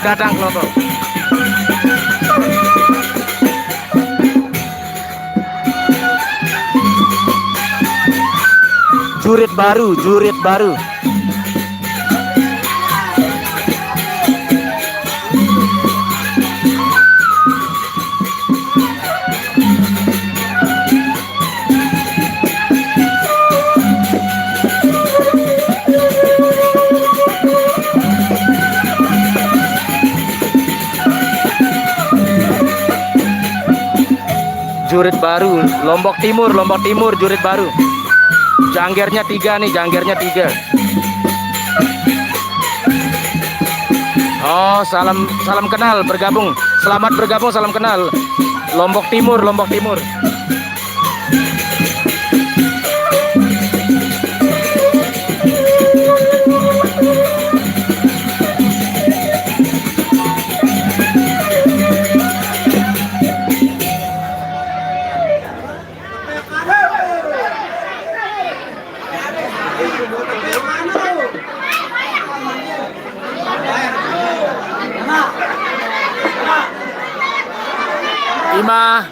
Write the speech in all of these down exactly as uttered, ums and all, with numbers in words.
Gadang kelompok. Jurit baru, jurit baru. Jurit baru, Lombok Timur, Lombok Timur, jurit baru. Janggernya tiga nih, janggernya tiga. Oh, salam, salam kenal, bergabung. Selamat bergabung, salam kenal. Lombok Timur, Lombok Timur. Ima.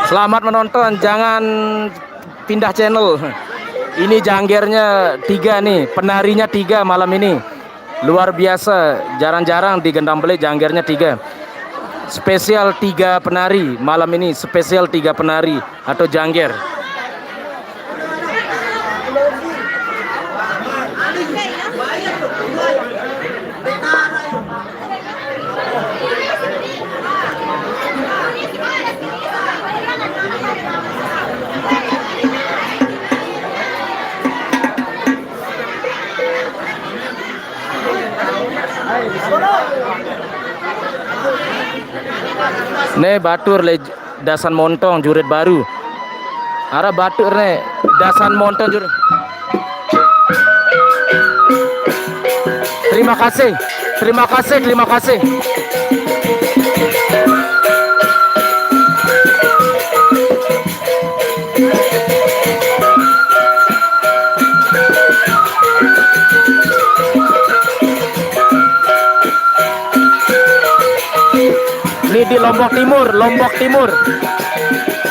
Selamat menonton, jangan pindah channel. Ini janggernya tiga nih, penarinya tiga malam ini. Luar biasa, jarang-jarang di Gendang Bele janggernya tiga. Spesial tiga penari malam ini, spesial tiga penari atau jangger. Ne batur le dasan montong jurit baru. Ara batur ne dasan montong jurit. Terima kasih, terima kasih, terima kasih. Ini di Lombok Timur, Lombok Timur.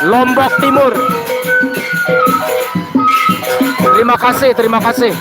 Lombok Timur. Terima kasih, terima kasih.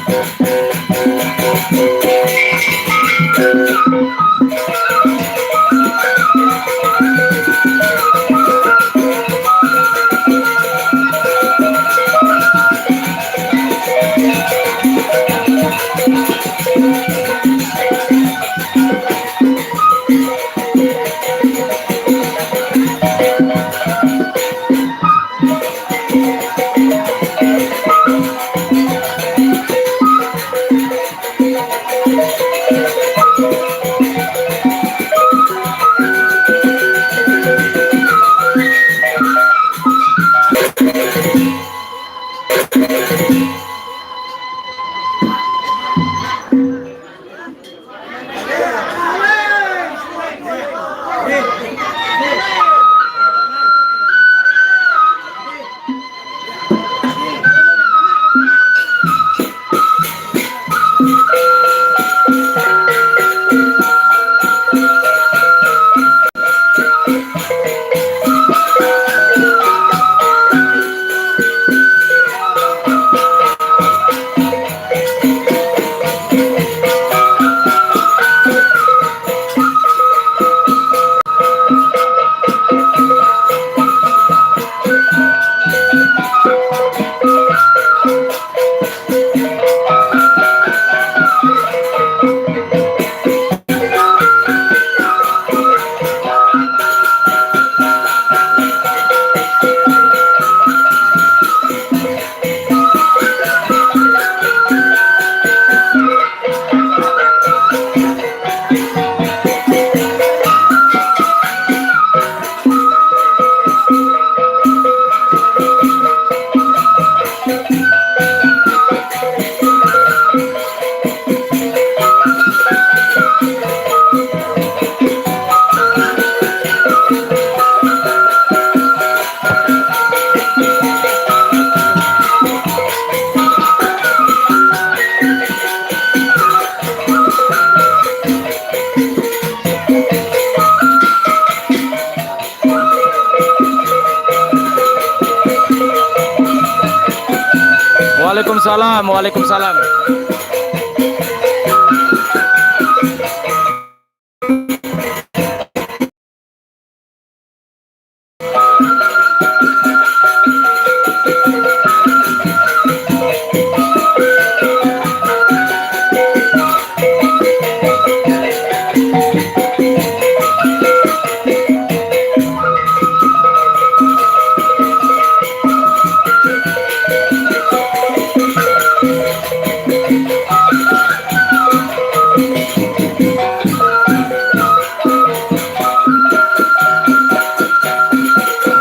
Salam, waalaikumsalam.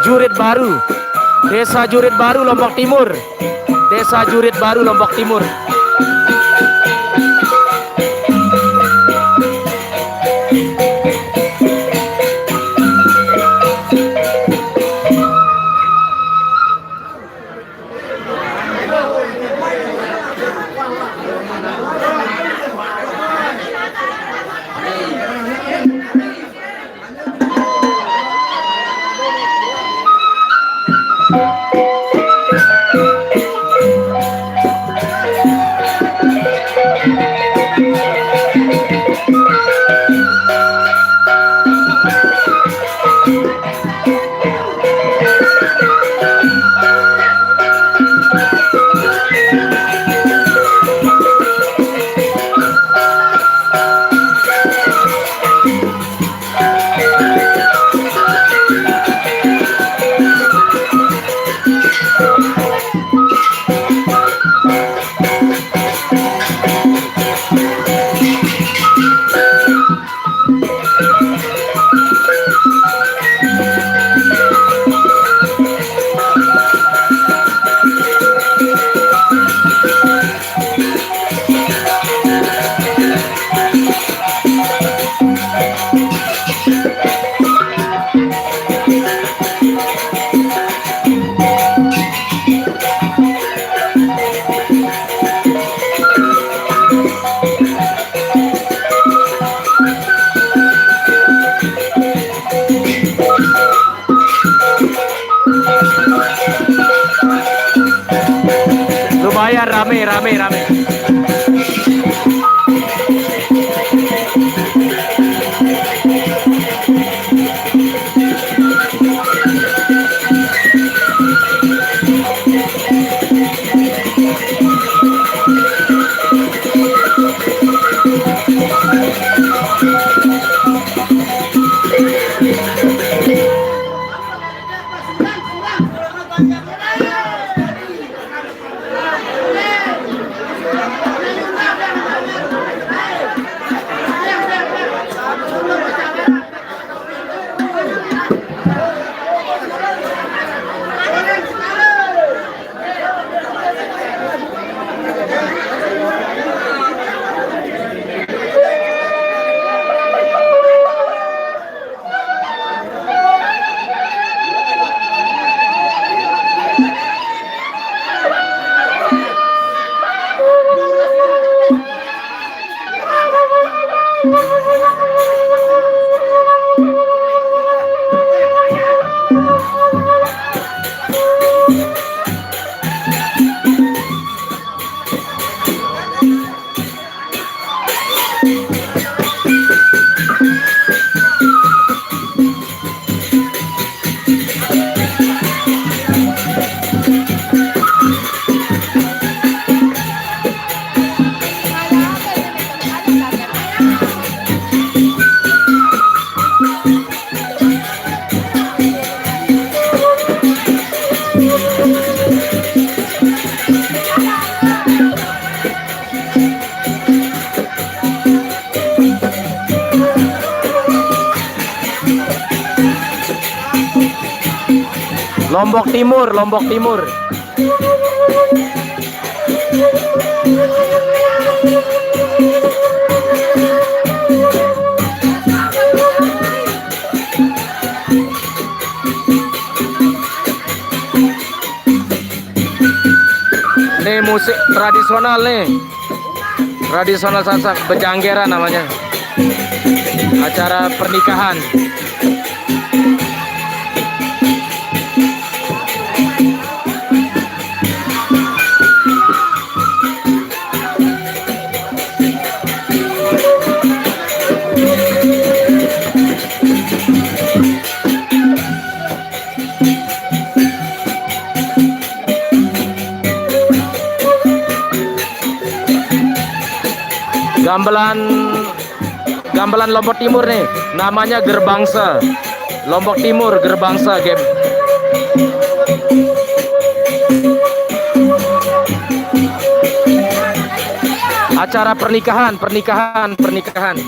Jurit Baru, Desa Jurit Baru, Lombok Timur. Desa Jurit Baru, Lombok Timur. Lumayan rame, rame, rame. Lombok Timur, Lombok Timur. Ini musik tradisional nih. Tradisional Sasak, bejanggeran namanya. Acara pernikahan. Gamelan, gamelan Lombok Timur nih, namanya Gerbangsa. Lombok Timur, Gerbangsa game. Acara pernikahan, pernikahan, pernikahan.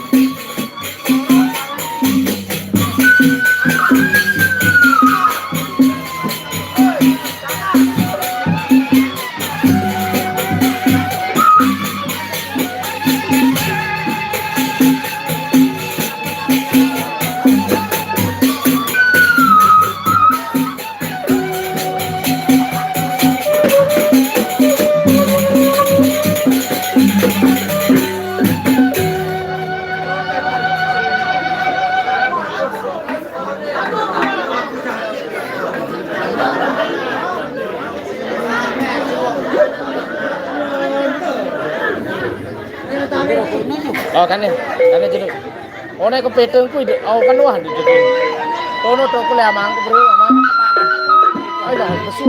Oh, kan ya? Kan ya, jadi. Oh, nek kepedeng kuwi, Dek. Oh, kan wah, Dek. Kono tok kuliah amangku, Bro, amang. Ayo, besu.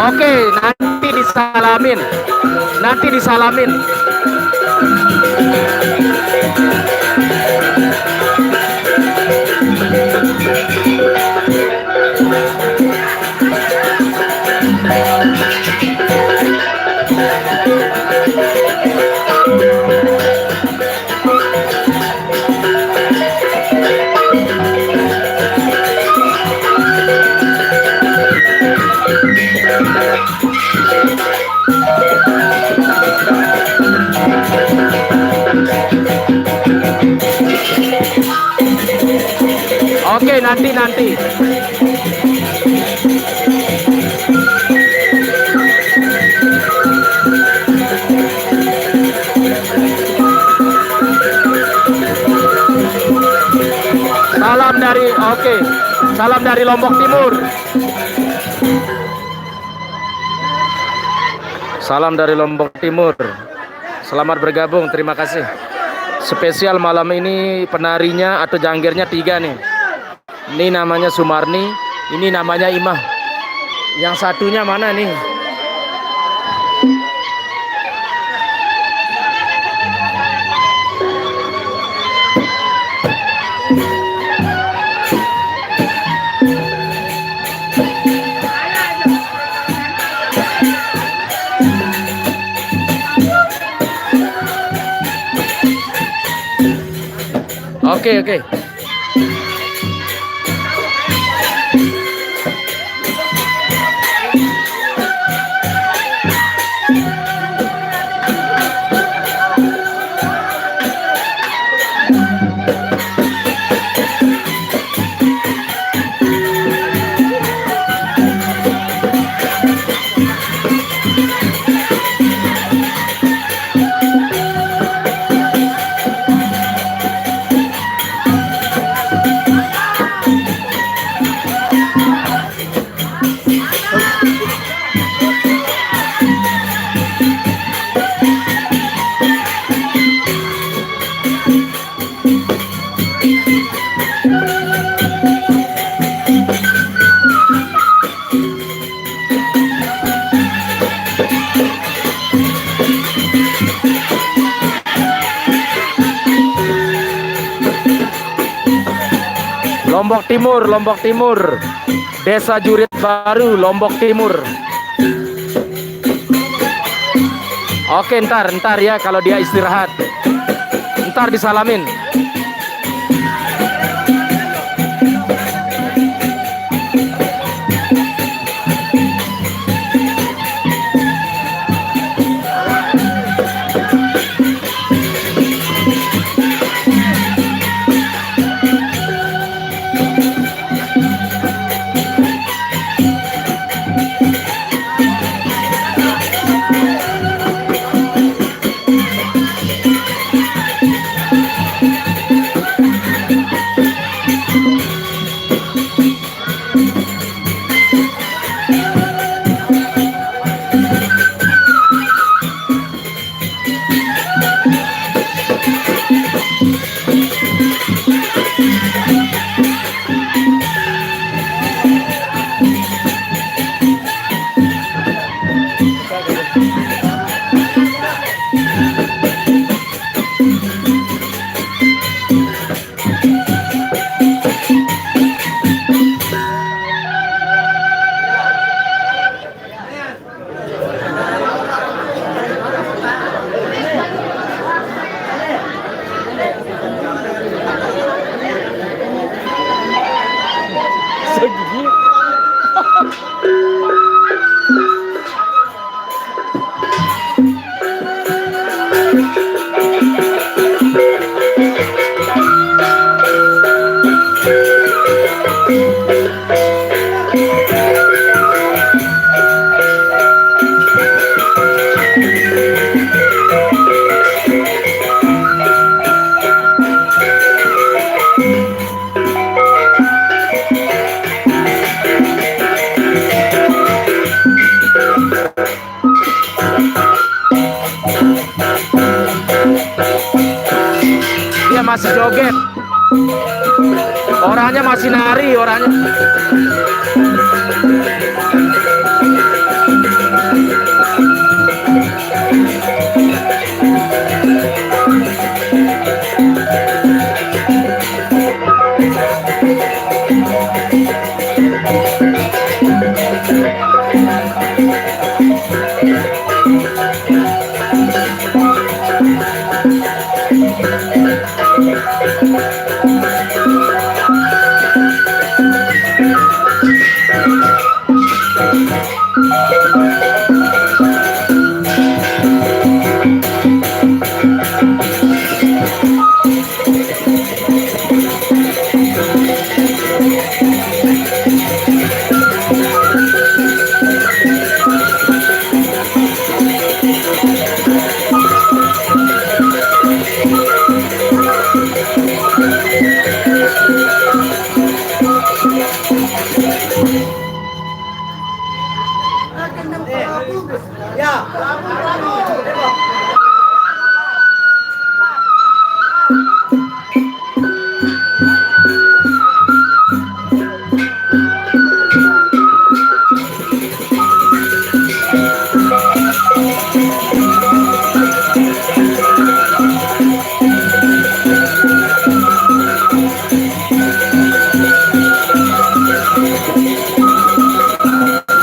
Oke, nanti disalamin. Nanti disalamin. Oke, nanti, nanti. Salam dari, oke. Salam dari Lombok Timur. Salam dari Lombok Timur. Selamat bergabung, terima kasih. Spesial malam ini penarinya atau janggernya tiga nih. Ini namanya Sumarni, ini namanya Imah. Yang satunya mana nih? Oke, oke. Lombok Timur, Lombok Timur. Desa Jurit Baru, Lombok Timur. Oke, ntar, ntar ya kalau dia istirahat. Ntar disalamin. Gigi. Dia masih joget. Orangnya masih nari, orangnya.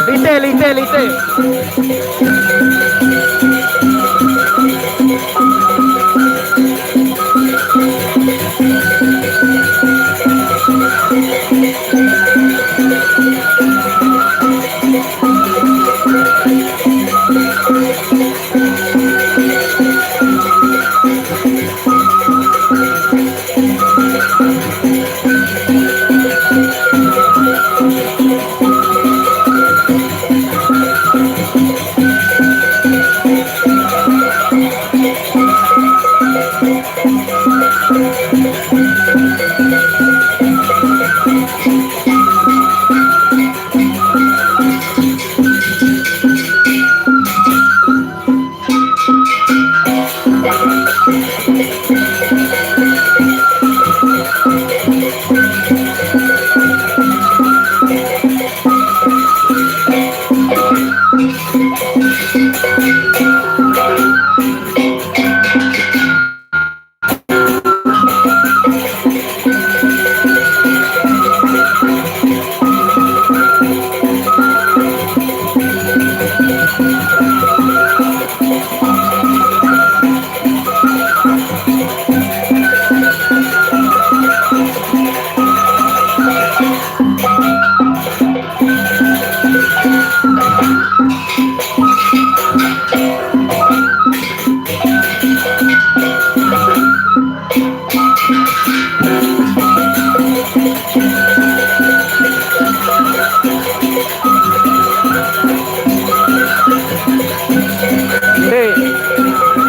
Lite, lite, lite.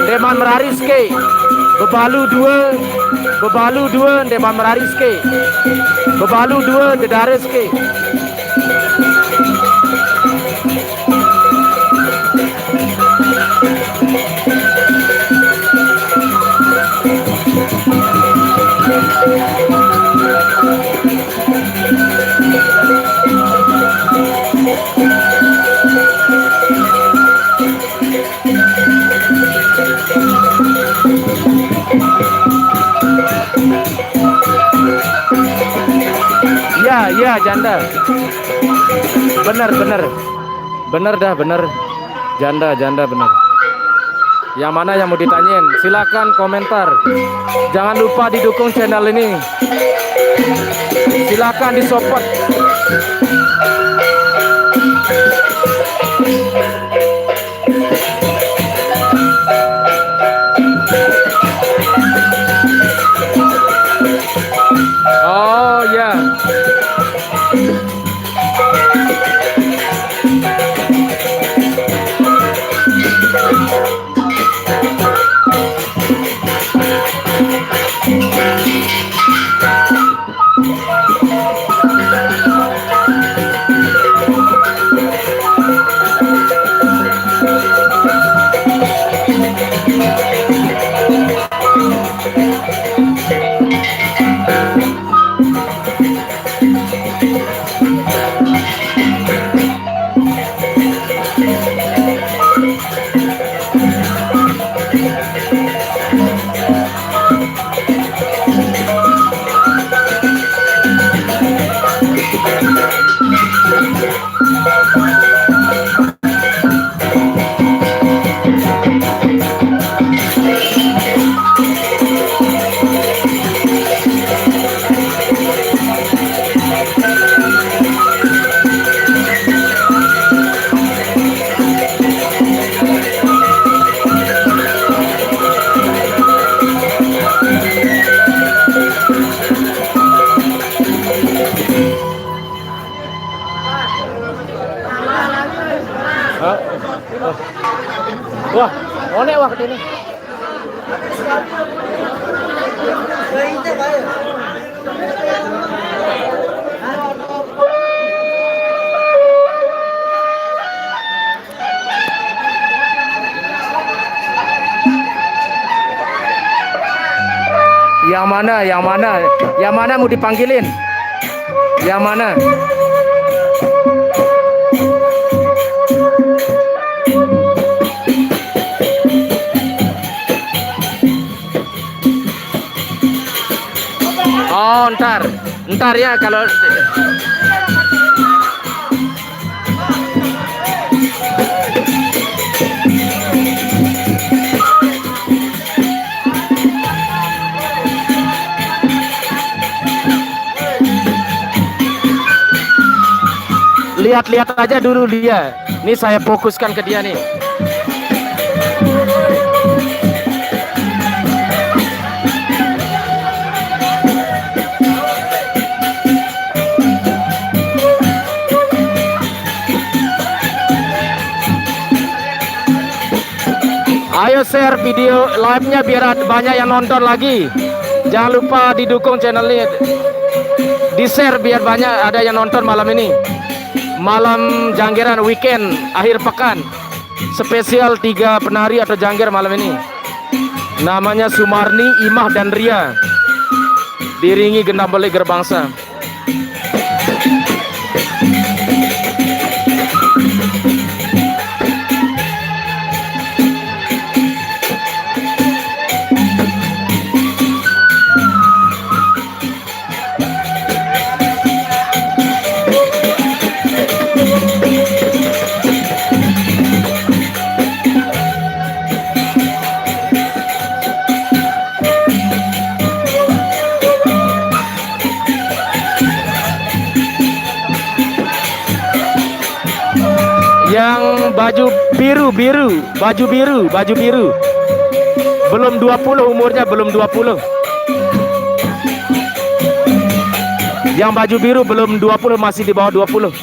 Ndeqman meraris ke. Bebalu due, bebalu due, ndeqman meraris ke. Bebalu due, dedaris ke. Iya, iya, janda. Bener, bener. Bener dah, bener. Janda, janda bener. Yang mana yang mau ditanyain? Silakan komentar. Jangan lupa didukung channel ini. Silakan disupport. Oh ya. Hah? Wah, onek wah ini. Yang mana? Yang mana? Yang mana mau dipanggilin? Yang mana? Oh, ntar. Ntar ya kalau lihat-lihat aja dulu dia. Ini saya fokuskan ke dia nih. Ayo share video live-nya biar ad- banyak yang nonton lagi. Jangan lupa didukung channel ini. Di-share biar banyak ada yang nonton malam ini. Malam Janggiran weekend akhir pekan. Spesial tiga penari atau jangger malam ini. Namanya Sumarni, Imah, dan Ria. Diiringi gendang belik gerbangsa. Yang baju biru, biru, baju biru, baju biru. Belum dua puluh umurnya, belum dua puluh. Yang baju biru belum dua puluh, masih di bawah dua puluh.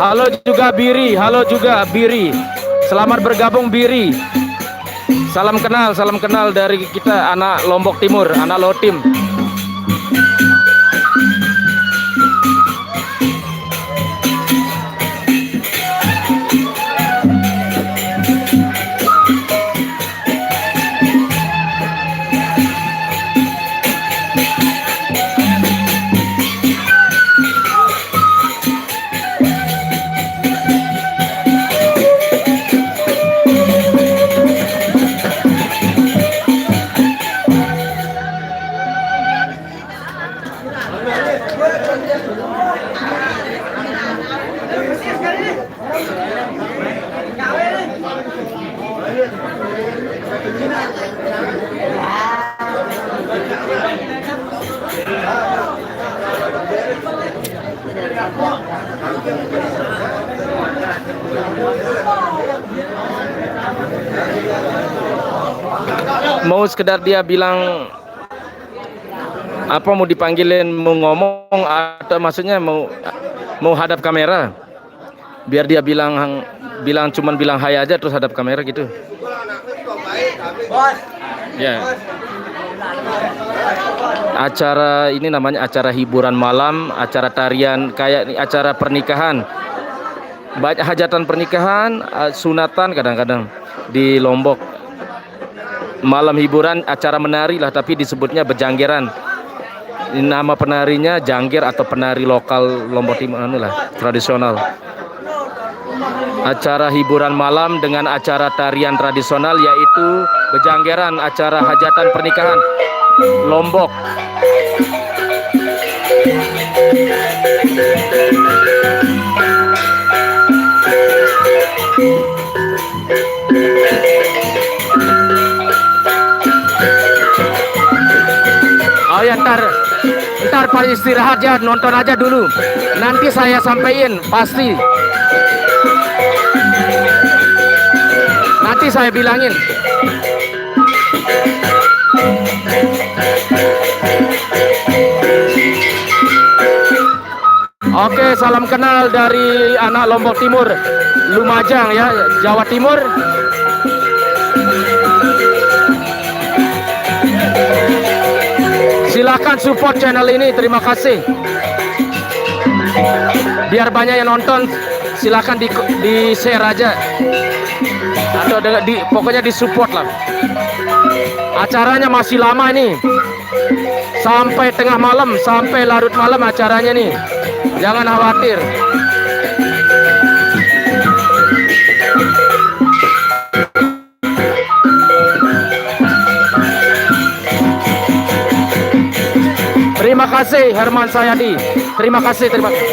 Halo juga Biri, halo juga Biri. Selamat bergabung Biri. Salam kenal, salam kenal dari kita anak Lombok Timur, anak Lotim. Mau sekedar dia bilang apa, mau dipanggilin, mau ngomong, atau maksudnya mau mau hadap kamera? Biar dia bilang bilang cuman bilang hai aja terus hadap kamera gitu. Ya. Acara ini namanya acara hiburan malam, acara tarian kayak ini, acara pernikahan. Banyak hajatan pernikahan, eh, sunatan kadang-kadang di Lombok. Malam hiburan, acara menari lah, tapi disebutnya bejanggeran. Nama penarinya jangger atau penari lokal Lombok Timur, anu lah, tradisional. Acara hiburan malam dengan acara tarian tradisional, yaitu bejanggeran, acara hajatan pernikahan Lombok. Oh ya, ntar, ntar pas istirahat ya, nonton aja dulu. Nanti saya sampein, pasti. Nanti saya bilangin. Oke, salam kenal dari anak Lombok Timur, Lumajang ya, Jawa Timur. Silahkan support channel ini, terima kasih. Biar banyak yang nonton, silahkan di, di share aja. Atau dengan di, pokoknya di support lah. Acaranya masih lama ini. Sampai tengah malam, sampai larut malam acaranya nih. Jangan khawatir. Terima kasih, Herman Sayadi. Terima kasih, terima kasih.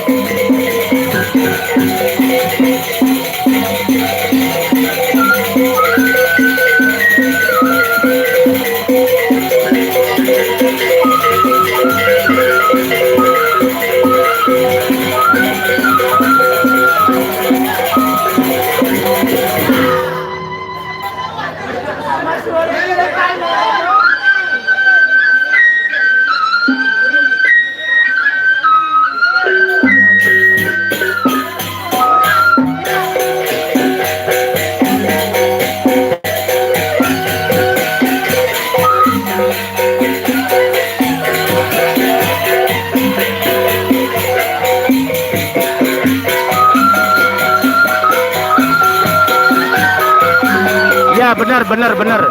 Ya, benar, benar, benar.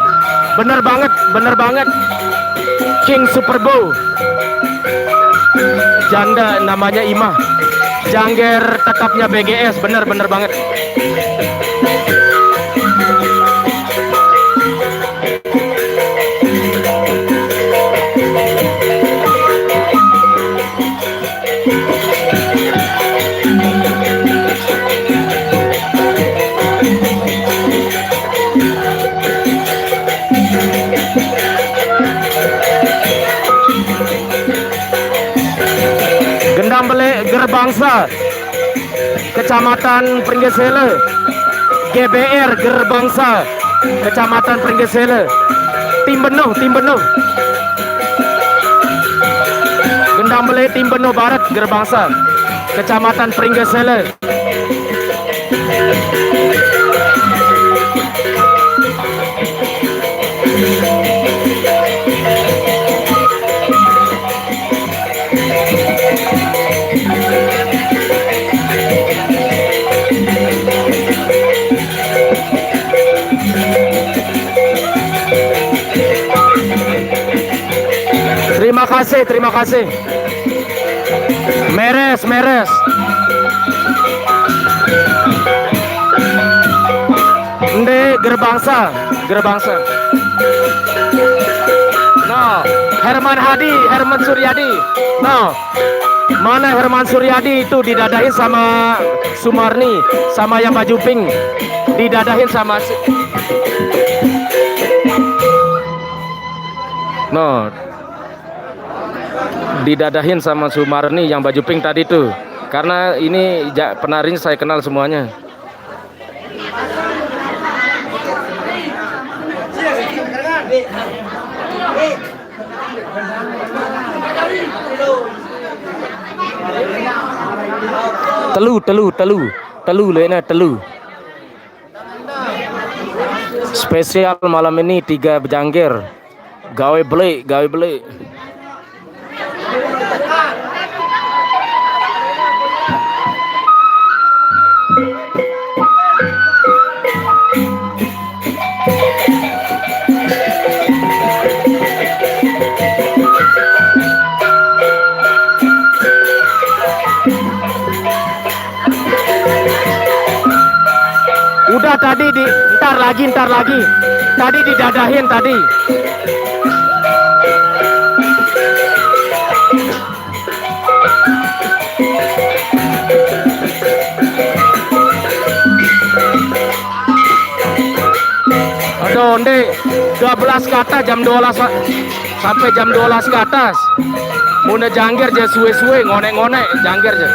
Benar banget, benar banget. King Superbow. Janda namanya Imah. Jangger tetapnya B G S, benar, benar banget. Gendang Bele Gerbangsa, Kecamatan Pringgesele. G B R Gerbangsa, Kecamatan Pringgesele. Tim Benoh, tim Benoh. Gendang Bele, tim Benoh Barat Gerbangsa, Kecamatan Pringgesele. kasih, terima kasih. Meres, meres. Nde gerbangsa, gerbangsa. No, Herman Hadi, Herman Suryadi. No, mana Herman Suryadi itu didadahin sama Sumarni, sama yang baju pink. Didadahin sama si-, no, didadahin sama Sumarni yang baju pink tadi tuh. Karena ini ja-, penarinya saya kenal semuanya. Telu, telu, telu. Telu, Lena, telu. Spesial malam ini tiga bejangkir. Gawe beli, gawe beli. Udah tadi di, ntar lagi, ntar lagi. Tadi didadahin tadi. Aduh, Nde, dua belas kata jam dua belas, Pak. Sampai jam dua belas ke atas. Muna jangger je suwe-suwe, ngonek-ngonek, jangger je.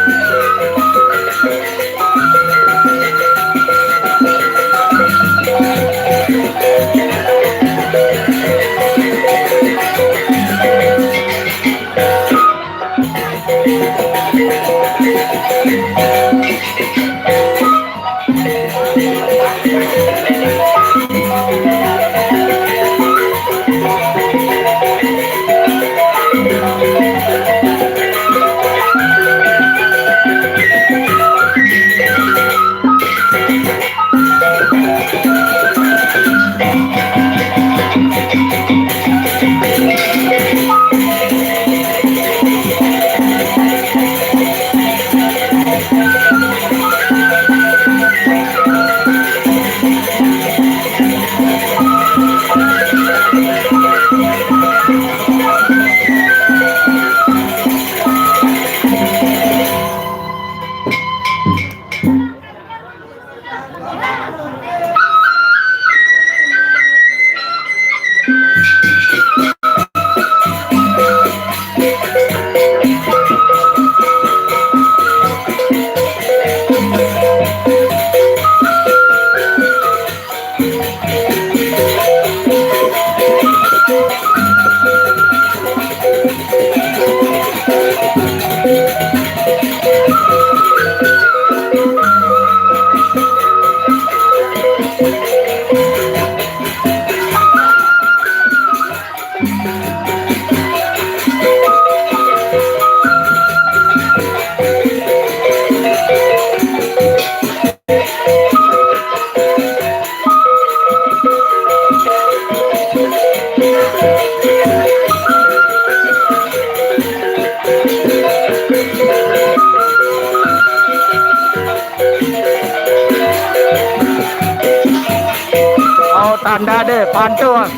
Oh, tanda deh, pantun.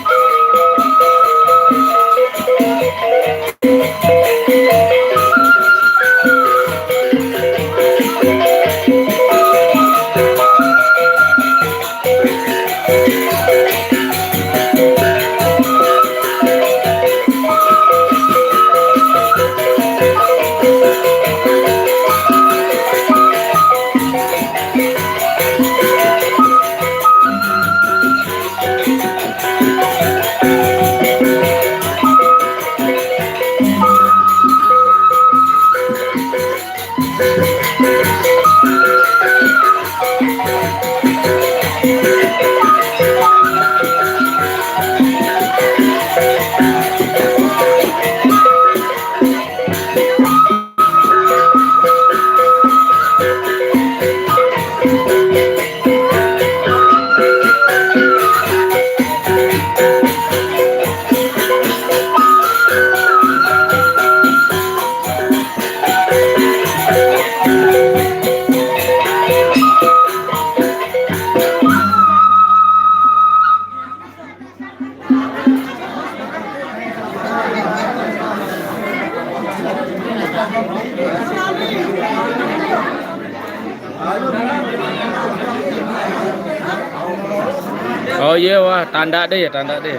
Iya, wah, tanda deh, tanda deh.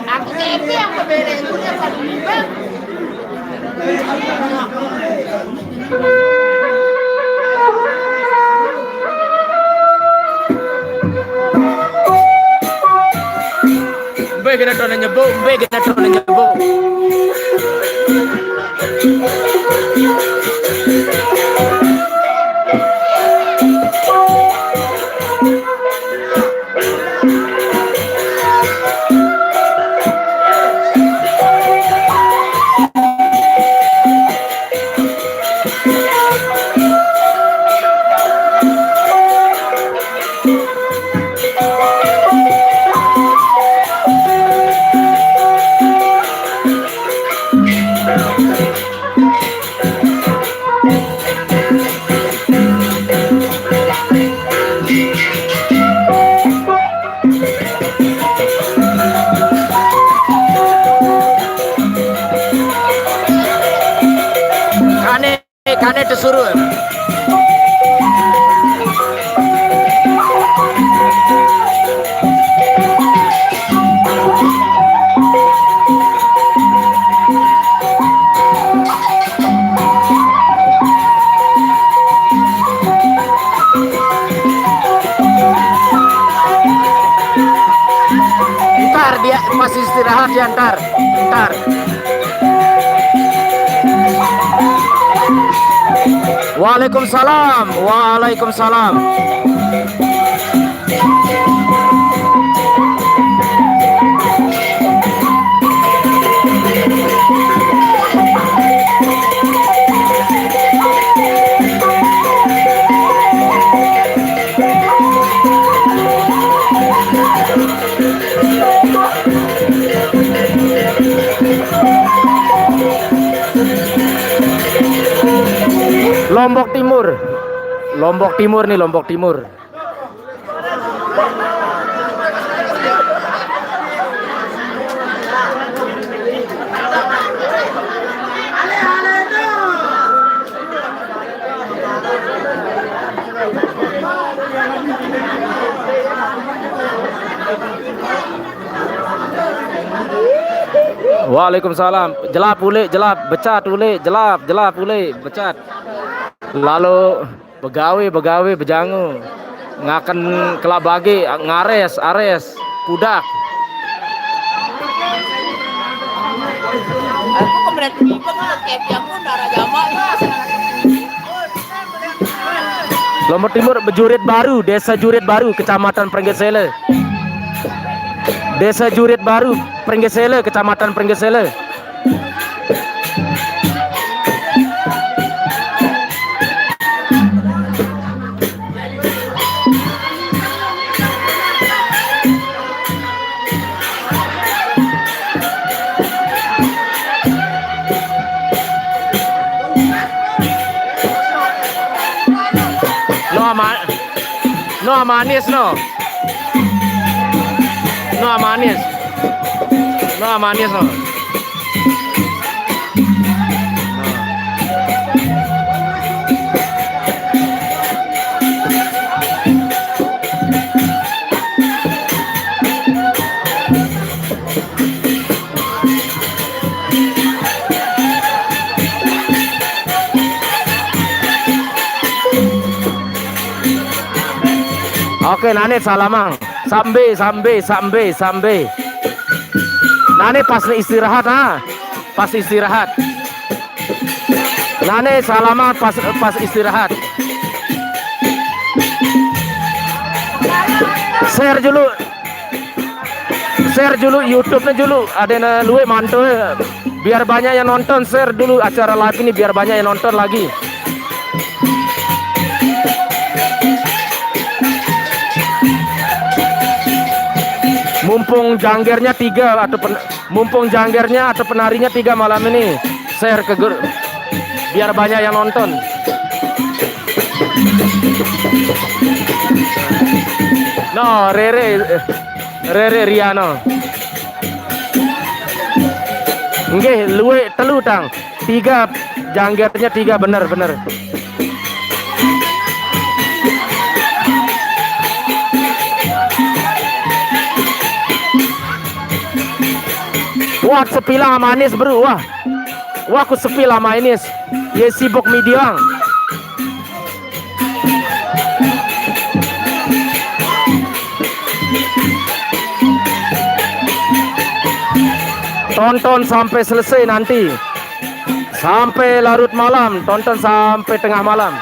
Aku T P yang berbeda itu dia paling ribet. Mbe kena tone nyebuk, mbe kena tone nyebuk. Kane, kane disuruh. Ntar dia pas istirahat ya, ntar. Ntar. Waalaikumsalam. Waalaikumsalam. Lombok Timur. Lombok Timur nih, Lombok Timur. Waalaikumsalam. Jelap ulik, jelap, becat ulik, jelap, jelap ulik, becat. Lalu begawe, begawe, bejangu. Ngaken kelabage, ngares, ares, pudak. Aku kembali tiba kan, kayak tiap pun darah jamaah. Lombok Timur, Bejurit Baru, Desa Jurit Baru, Kecamatan Pringgesele. Desa Jurit Baru, Pringgesele, Kecamatan Pringgesele. No, ama-, no, amanis, no. No, amanis. No, amanis, no. Oke, nane salamang. Sambe, sambe, sambe, sambe. Nane pas istirahat, ha. Pas istirahat. Nane salamang pas, pas istirahat. Share dulu. Share dulu YouTube-nya dulu. Ada yang luwe mantul. Biar banyak yang nonton, share dulu acara live ini biar banyak yang nonton lagi. Mumpung janggernya tiga atau pen-, mumpung janggernya atau penarinya tiga malam ini, share ke grup biar banyak yang nonton. No, Rere, Rere Riano. Nggih, luwih telu, Tang. Tiga, janggernya tiga, bener, bener. Wah, sepilang sama Anis, Bro. Wah. Wah, aku sepi lama ini. Ye sibuk midiang. Tonton sampai selesai nanti. Sampai larut malam, tonton sampai tengah malam.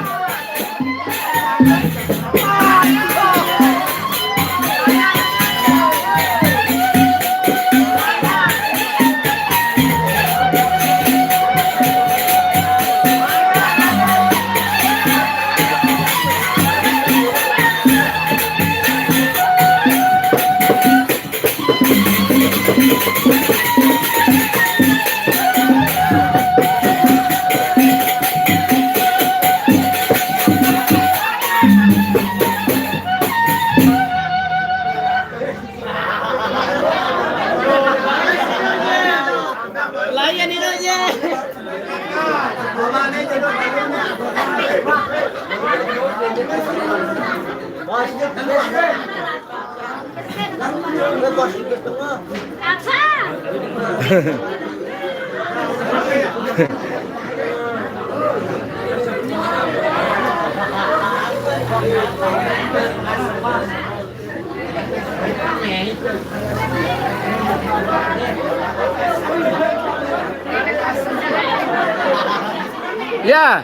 Ya.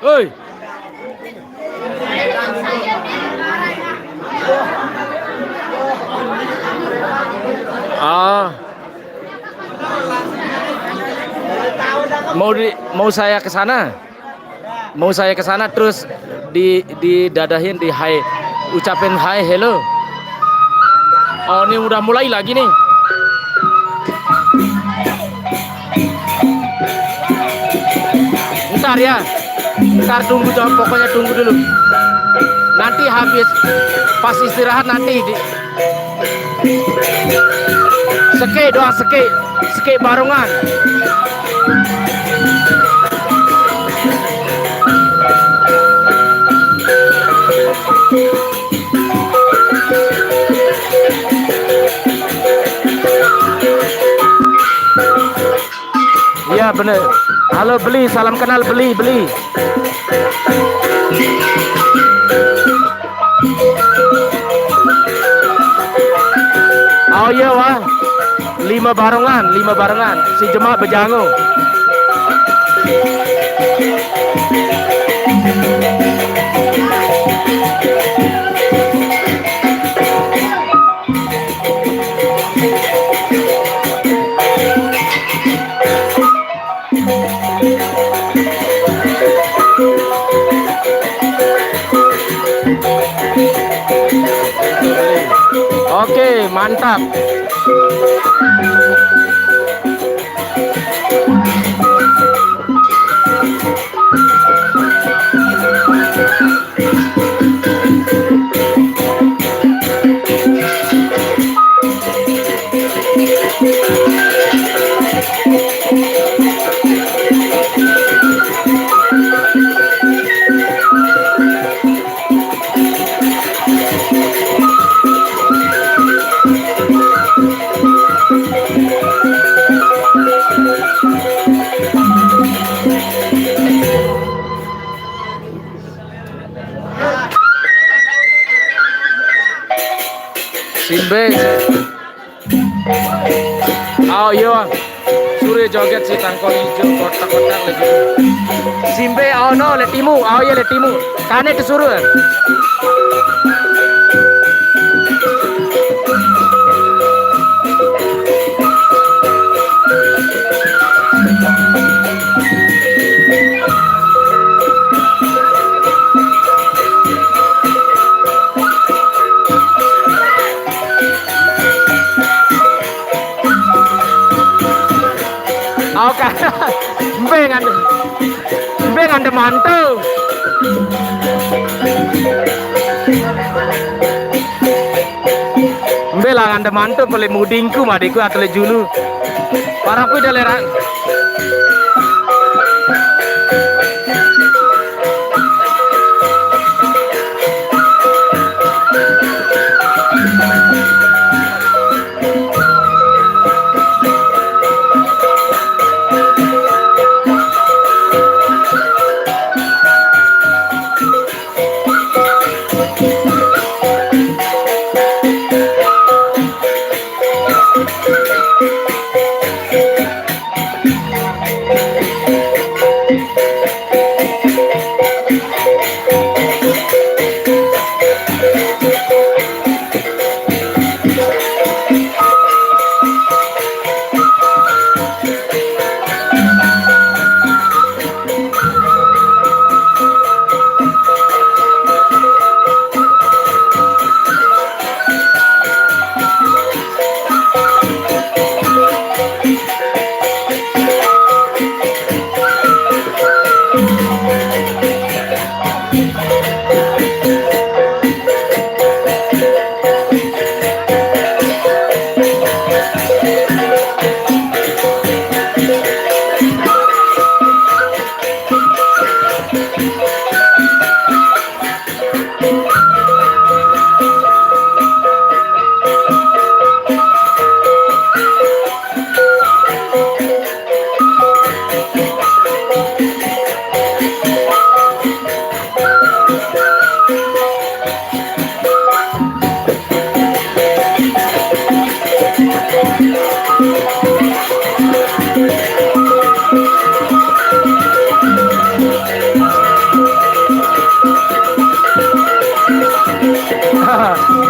Oi. Ah. Mau di, mau saya ke sana? Mau saya ke sana terus di, didadahin, di hai, ucapin hai, hello. Oh, ini udah mulai lagi nih. Ntar ya. Ntar tunggu, jangan, pokoknya tunggu dulu. Nanti habis, pas istirahat nanti di, seke doang, seke, seke barongan. Iya, bener. Halo, Beli, salam kenal, Beli, Beli. Oh iya, wah. Lima barongan, lima barongan. Si Jemak bejango. Oke, mantap. Simbe. Oh iya, Bang. Sure joget si tangkol ijo, kotak-kotak lagi. Simbe, oh no, le timu, oh iya, le timu. Kane disuruh. Oke. Mbe ngande, mbe ngande mantu. Mbe lah ngande mantu pele mudingku madiku atele julu. Para kuwi daleran.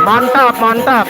Mantap, mantap.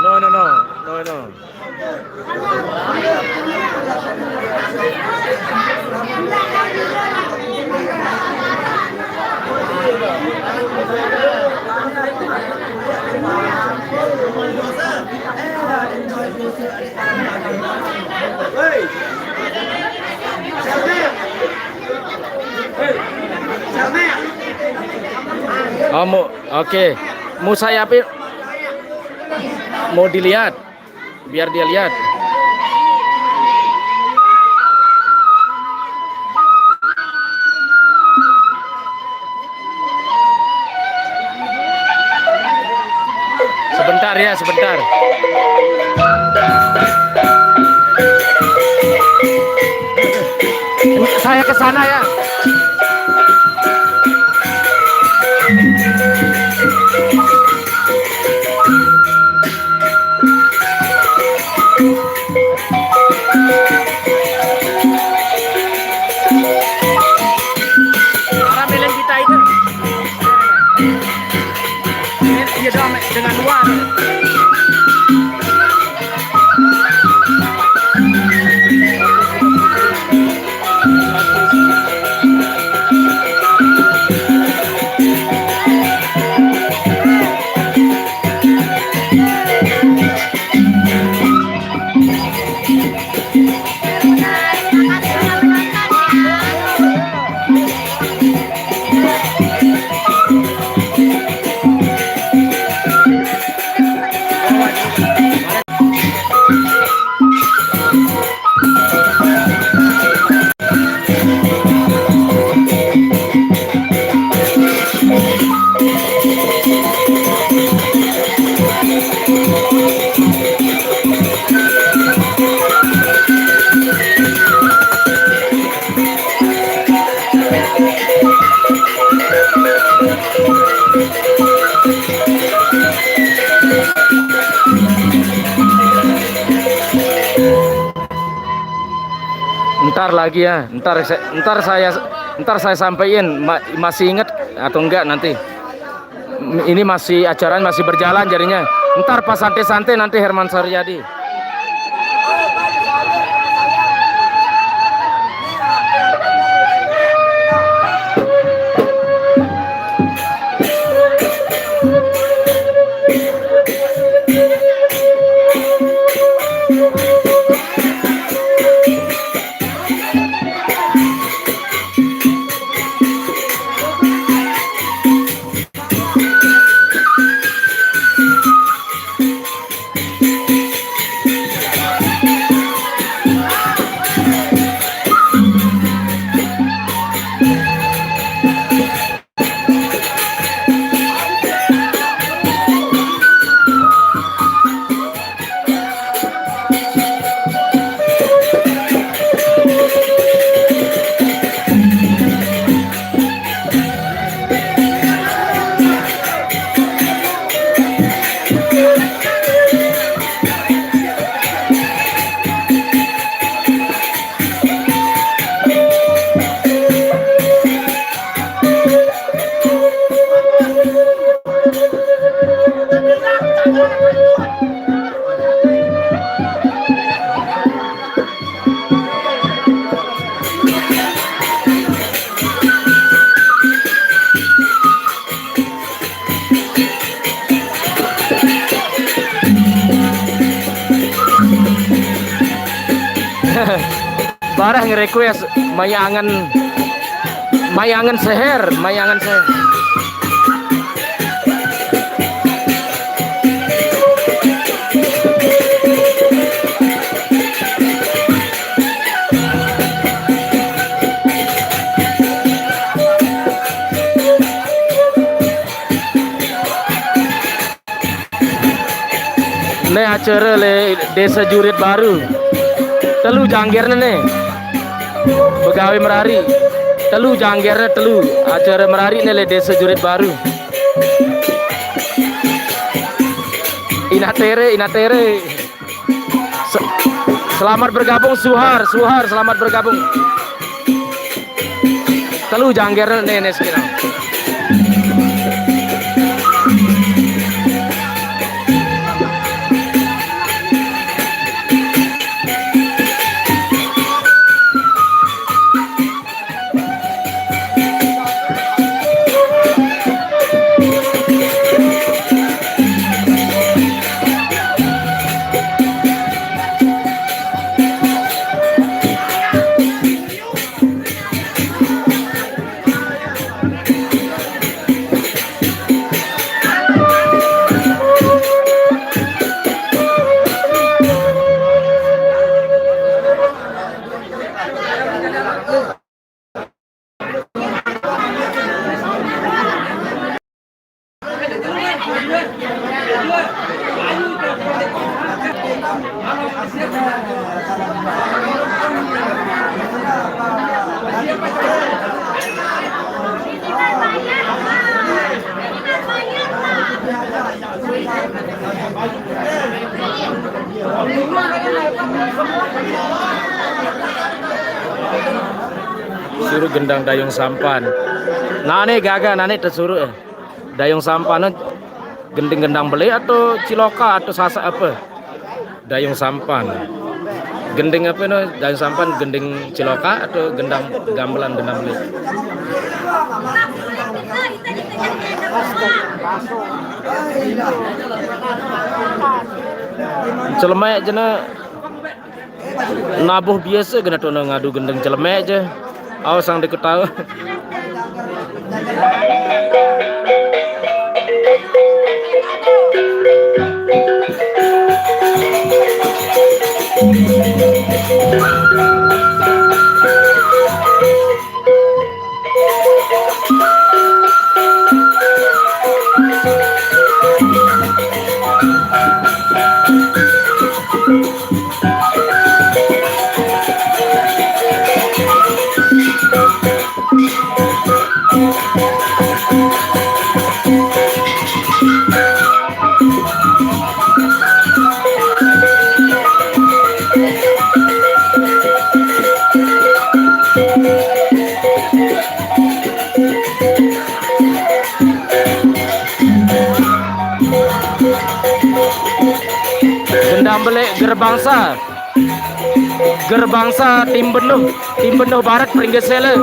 No, no, no, no, no. Oh, mau, oke. Mau saya pi-, mau dilihat. Biar dia lihat. Sebentar ya, sebentar. Saya ke sana ya. Orang meleng kita itu. Iya dong, dengan luar. Ntar lagi ya, ntar saya, ntar saya, ntar saya sampaikan ma- masih ingat atau enggak nanti. Ini masih, acaranya masih berjalan jadinya. Ntar pas santai-santai nanti Herman Saryadi. Bareh nge-request mayangan, mayangan seher, mayangan seher. Ne acara le Desa Jurit Baru. Telu janggerne ne. Begawe merari. Telu janggerne telu. Acara merari ne le Desa Jurit Baru. Inatere, inatere. Se- selamat bergabung Suhar, Suhar selamat bergabung. Telu janggerne ne sekarang. Suruh gendang dayung sampan. Nane gaga, nane tersuruh. Eh. Dayung sampan, eh, gending gendang beli atau ciloka atau sasak apa? Dayung sampan. Gending apa no? Dayung sampan, gending ciloka atau gendang gamelan, gendang beli? Celemek jena nabuh biasa kena tuna ngadu gendeng celemek je. Awas sang diketahui. Gendang belik gerbangsa. Gerbangsa tim benuh, tim benuh barat Pringgesela.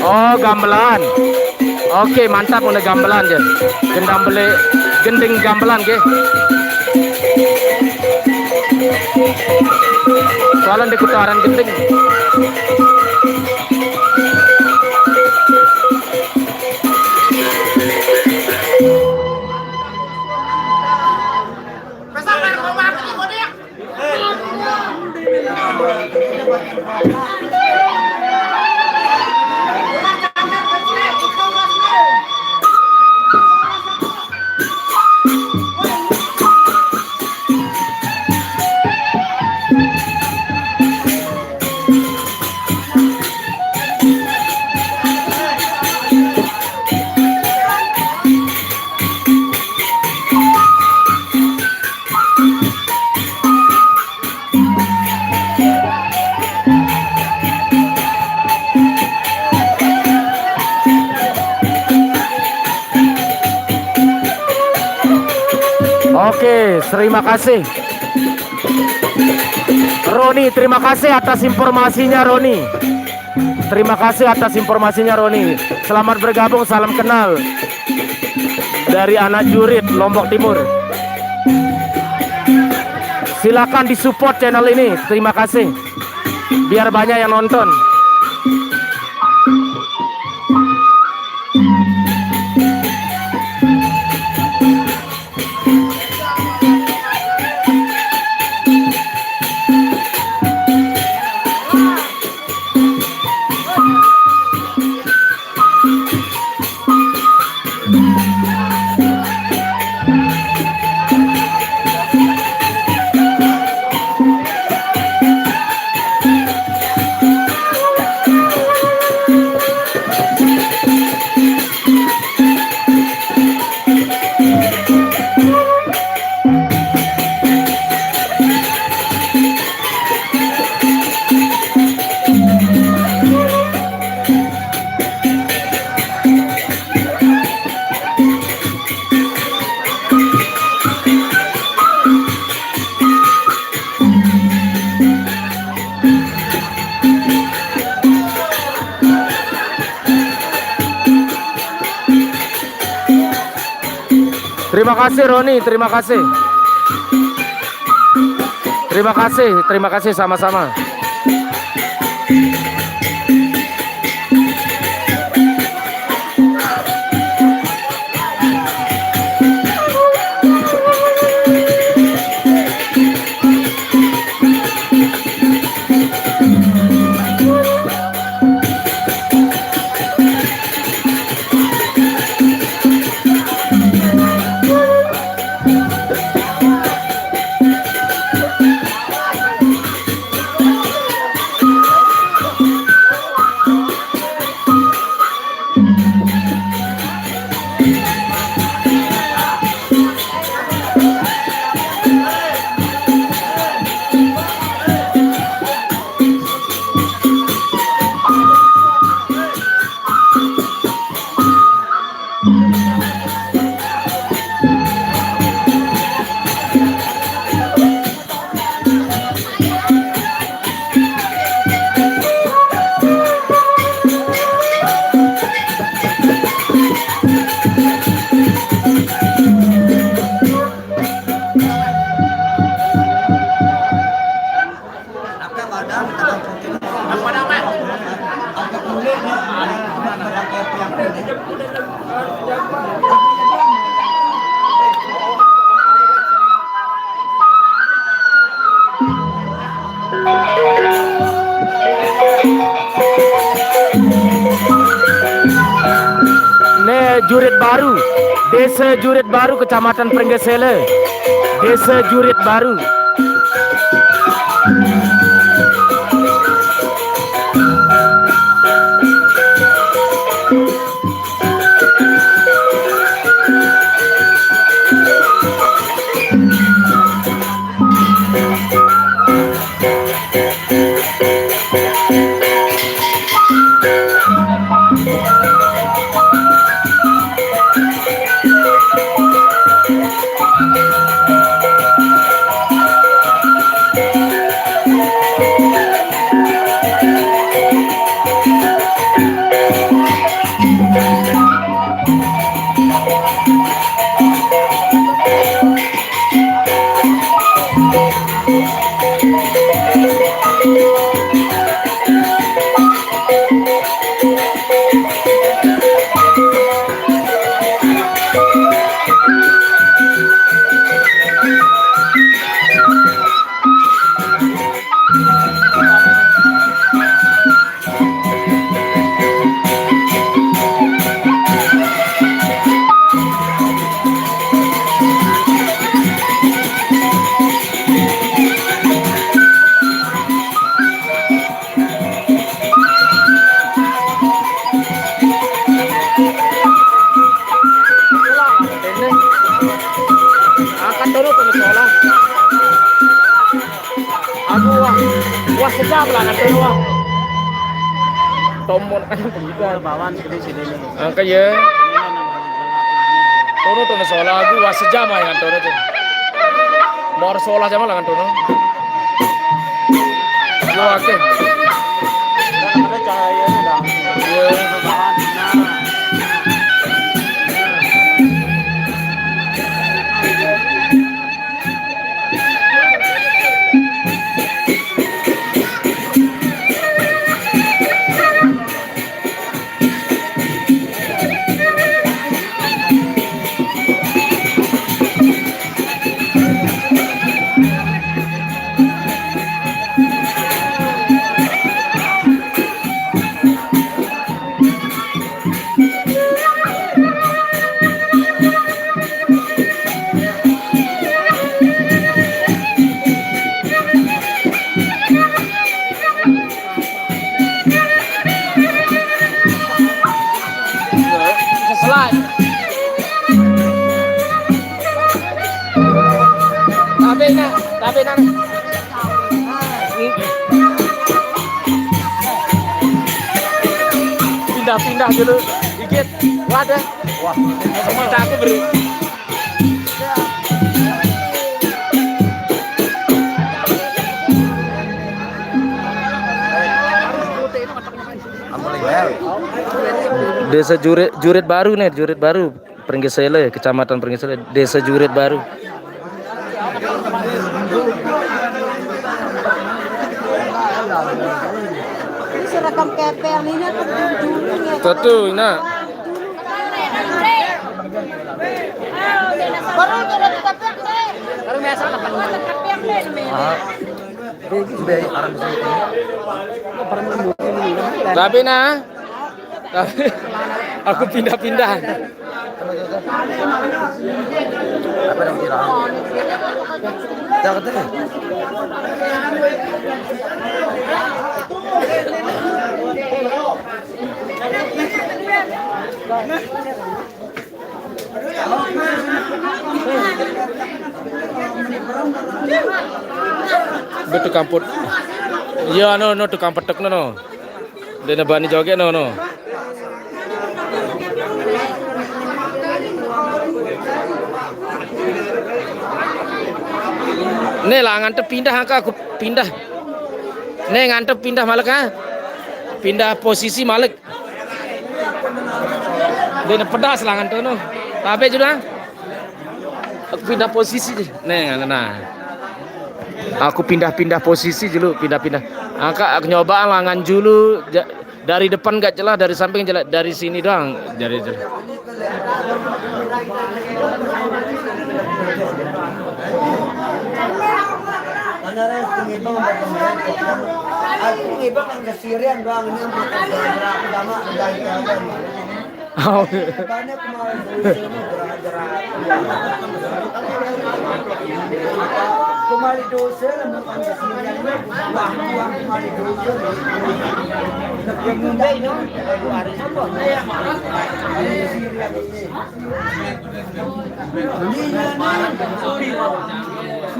Oh, gamelan. Oke, mantap, udah gamelan ya. Gendang belik, gending gamelan, ge. Soalnya di kutaran gending. Oke, terima kasih. Roni, terima kasih atas informasinya, Roni. Terima kasih atas informasinya, Roni. Selamat bergabung, salam kenal dari anak Jurit, Lombok Timur. Silakan disupport channel ini. Terima kasih. Biar banyak yang nonton. Terima kasih, Roni, terima kasih. Terima kasih, terima kasih, sama-sama. Ne Jurit Baru, Desa Jurit Baru, Kecamatan Pringgesela, Desa Jurit Baru. Angkat dulu tuh, sekolah. Aku wah, wah sedap lah nanti wah. Tombol kan begitu. Bawaan sini sini nih. Angkat ya. Tono tono sola aku wah sejam aja kan tono tuh. Mau sola sama lah kan tono. Wah, oke. Ada cahayanya dah. Iya. Bawaan. Nah. Seselai. Tapi nak, tapi nak. Pindah-pindah dulu, dikit. Waduh. Wah, semua aku beri. Desa Jurit, Jurit Baru nih, Jurit Baru, Pringgesele, Kecamatan Pringgesele, Desa Jurit Baru. Ini seragam kepeng ini aku dulu ya. Tentu, nak. Baru kita kepeng deh. Baru biasa lah. Kepeng deh. Ah. Tapi nah, aku pindah-pindah. Be tukang put. Iya, no, no, tukang petek, no, no. Dene bani joget, no, no. Nih lah, ngantep pindah, angka aku pindah. Nih, ngantep pindah malik, ha. Pindah posisi malik. Dene pedas lah ngantono. Tapi sudah. Aku pindah posisi. Nih, nah. Aku pindah-pindah posisi dulu, pindah-pindah. Angka aku nyoba langan dulu, ja-, dari depan gak jelas, dari samping jelas, dari sini doang. Dari jelas. Aku ngibang yang kesirian doang, ini yang bergerak-gerak, sama dari kawan. Oh. Banyak kemarin dosen mah gerak-gerak. Kemarin dosen mah bukan kesirian, wah, bukan kemarin dosen. Yang muda ini, kesirian ini.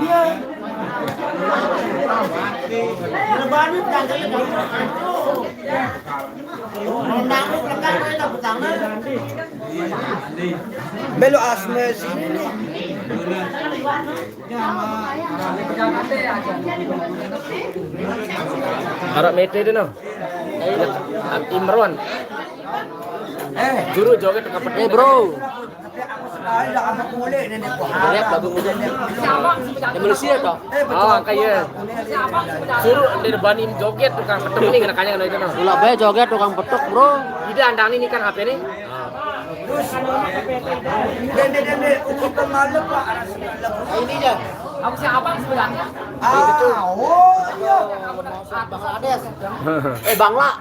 Iya, iya. Melo Asma sini nih. Harap mete deh no. Imron. Juru joget tukang petik. Eh, bro. Lihat lagu muda. Yang Malaysia toh? Oh, angka ya. Suruh dia bani joget tukang petik nih, kena kanya kena itu no. Pula bae joget tukang petik, bro. Ida andang ini kan H P nih. Terus dende-dende ukur pemalu, Pak. Ini ya. Aku siapa sebenarnya? Ah, oh iya. Bangladesh. Eh, Bangla.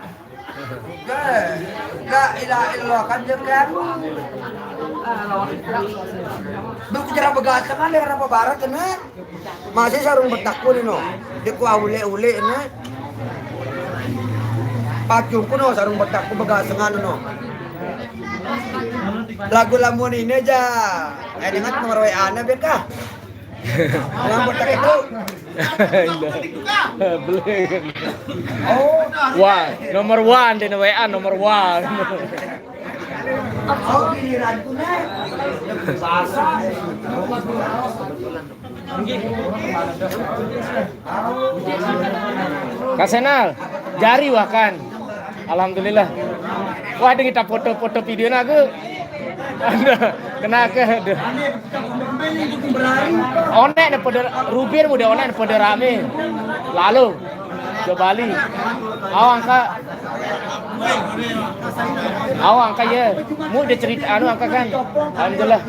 La ilaha illallah, kan dia kan. Bagasengan, dia kenapa barat kena? Masih sarung betakku nih no. Dia kuah ule-ule nih. Pacungku no sarung betakku bagasengan no. Lagu lamun ini aja. Eh, dengan nomor W A-nya, Bek, ah. Nomor betak itu. Belum. Oh. Wah, nomor one di W A, nomor one. Oh, giliranku, Nek. Kak Senal, jari wah kan. Alhamdulillah. Wah, ada kita foto-foto video naga. Ada, kena ke, aduh. Onek ne pada rubir muda onek ne pada rame. Lalu ke Bali. Awang kak. Awang kak ya. Mu dia cerita anu angka kan. Alhamdulillah.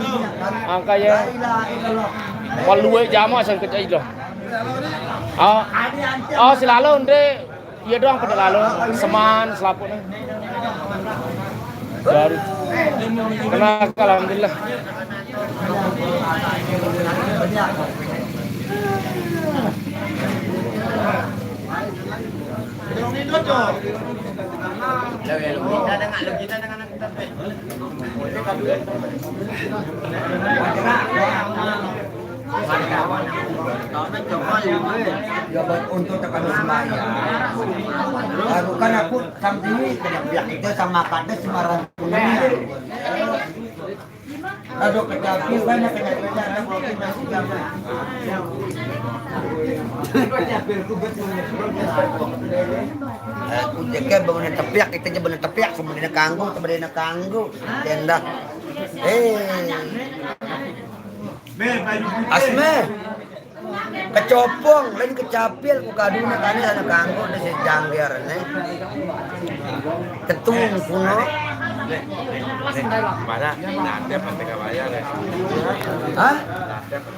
Angka ya. Walau jama sang kecil dah. Oh, oh selalu ndre. Iya doang pada lalu seman selaputnya. Baru kena alhamdulillah. Ya, buat untuk tekan sembahyang. Baru kan aku sampai kena pihak itu sama kades marang kuning. Aduh, kecapil banyak, kena kerja, ada kopi masih jam. Aku jaga bangunan tepiak, kita aja bangunan tepiak, sebenarnya kanggo, sebenarnya kanggo. Tenda. Eh. Asme. Kecopong, lain kecapil, ku kaduna tadi sana kanggo, ada si jangger, nih. Ketung, kuno. Mana? Nanti apa mereka bayar ya? Hah? Nanti apa?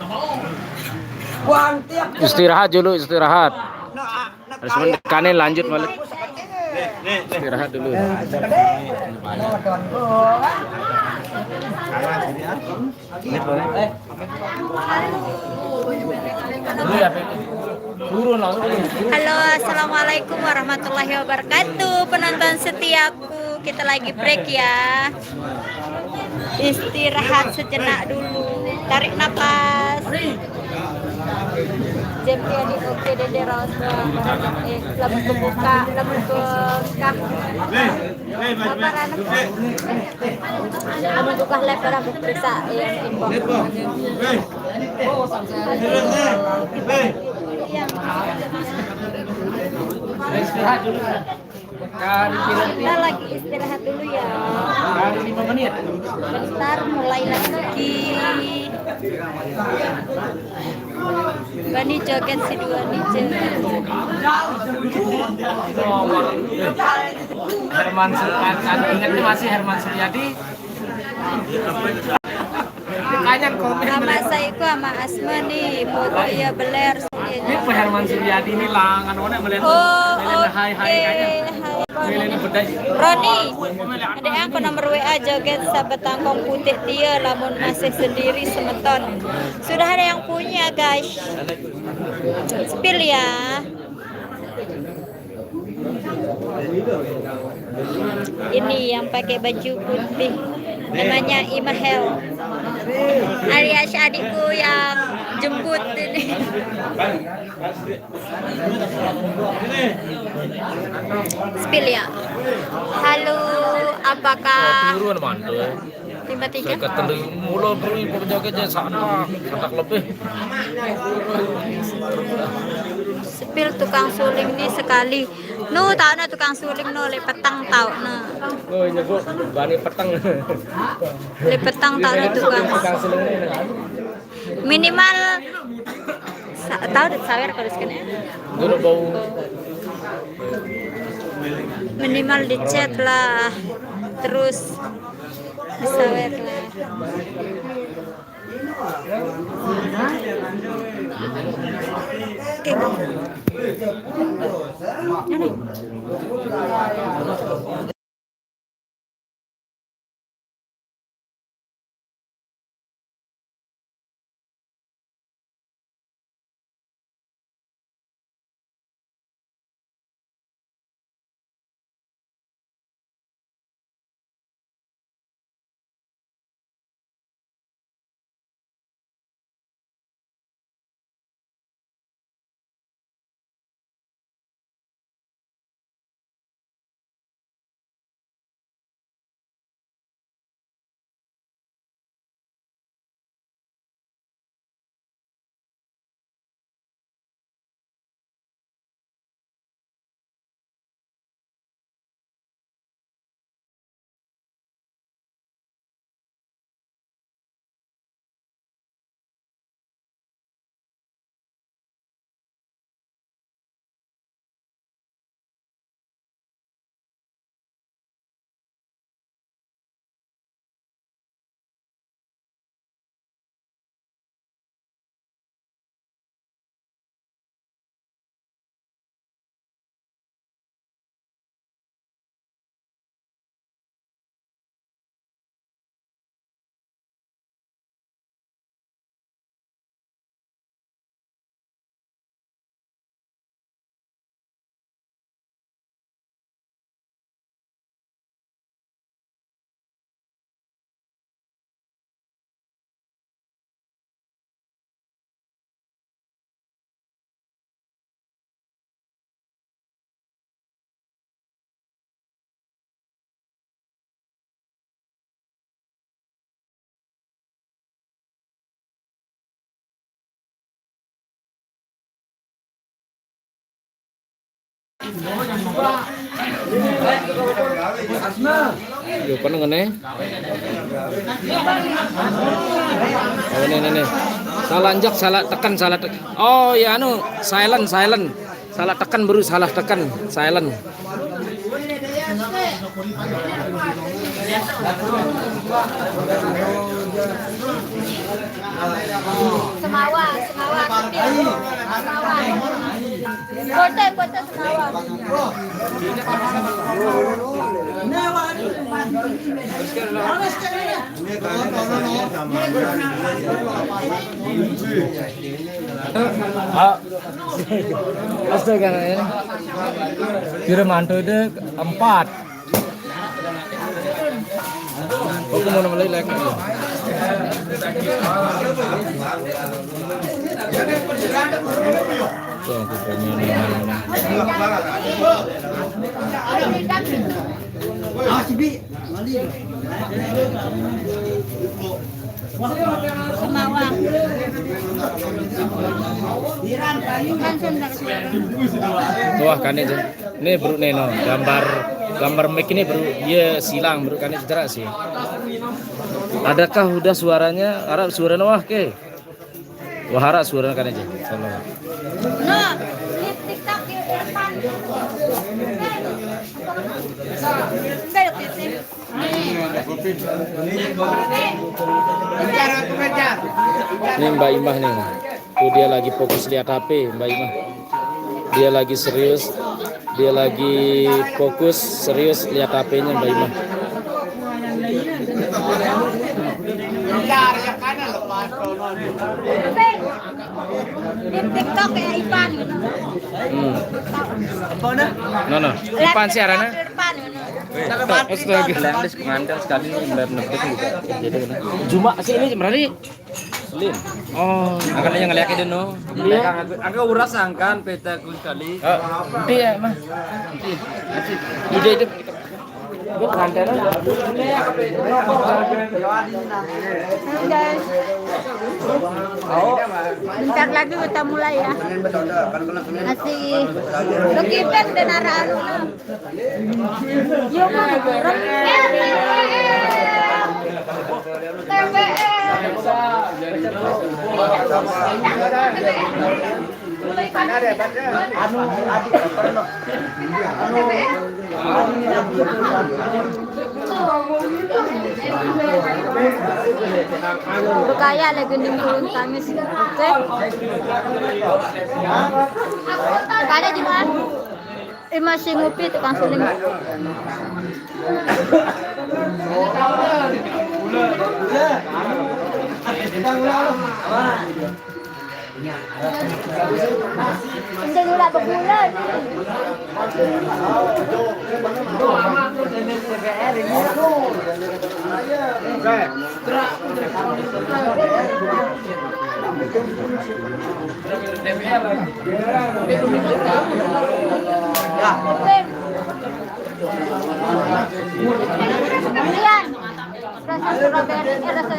Wah, antiak. Istirahat dulu, istirahat. Nah, Terus kane lanjut balik. Istirahat dulu. Turun langsung. Halo, assalamualaikum warahmatullahi wabarakatuh. Penonton setiaku, kita lagi break ya. Istirahat sejenak dulu. Tarik napas. Jam dia di oke dede raos. Eh, lamun kebuka, lamun ke kah. Apa rana? Lamun buka live, pada periksa yang inbox. Istirahat dulu. Kita lagi istirahat dulu ya. Sebentar mulai lagi. Bani joget si dua nih joget. Herman Suryadi, ingat tuh masih Herman Suryadi. Kanyang komen. Sama saya ku sama Asma nih, foto ya beler. Ini Pak Herman Suryadi ini langan one melen. Oh, melen hai hai kanyang. Melen bedai. Roni, ada yang ke nomor W A joget sabetangkong putih tia lamun masih sendiri semeton. Sudah ada yang punya guys. Spill ya. Ini yang pakai baju putih namanya Imahel alias adikku yang Jemput ini. Spill ya. Halo, apakah Turun mantu. Lima tiga? Saya ketelu mula beri penjaga je sanak, sanak lebih. Spill tukang suling ni sekali. No, tau no tukang suling no, lek petang tau no. Oh, nyebut bani petang. Lek petang tau no tukang. Tukang suling ni. Minimal sa-, tau deh sawer kalau sekene. Dulu bau. Minimal dicat lah. Terus disawer lah. Oke. Ini. Yo, apa ngene? Oh, ini, ini, ini. Salah njak, salah tekan, salah tekan. Oh, ya anu, silent, silent. Salah tekan, Bro, salah tekan, silent. Semawa, Semawa, Semawa. Foto, foto Semawa. Ah, astaga, ya. Kira mantu itu empat. Aku mau nambah lagi. Tuh, aku pengen. Semawa. Langsung dari suara. Wah, kane je. Ini, Bro, nih, no. Gambar, gambar mic ini, Bro. Iya, silang, Bro, kane jerak sih. Adakah udah suaranya? Arah suaranya, wah, ke. Wah, arah suaranya kane je. Salah. Nah, ini TikTok di Irfan. Enggak, Irfan. Ini Mbak Imah nih. Tuh, dia lagi fokus lihat H P, Mbak Imah. Dia lagi serius. Dia lagi fokus serius lihat H P-nya, Mbak Imah. Di TikTok kayak Ipan gitu. Hmm. No, no. Ipan siarannya? Ipan gitu. Astaga. Belanda sekali ini benar-benar buka. Jadi, cuma sih ini berarti Lin. Oh. Angkat yang ngeliat itu, no. Iya. Angkat, angkat uras angkan peta kun kali. Iya, mah. Ide itu. Guys. Bentar lagi kita mulai ya. Masih. Lu kipeng dan arah anu. Berkaya lagi di turun tangis. Oke. Kada di mana? Eh, masih ngopi tukang suling. Ini juga bergula. Rasa strawberry, eh, rasa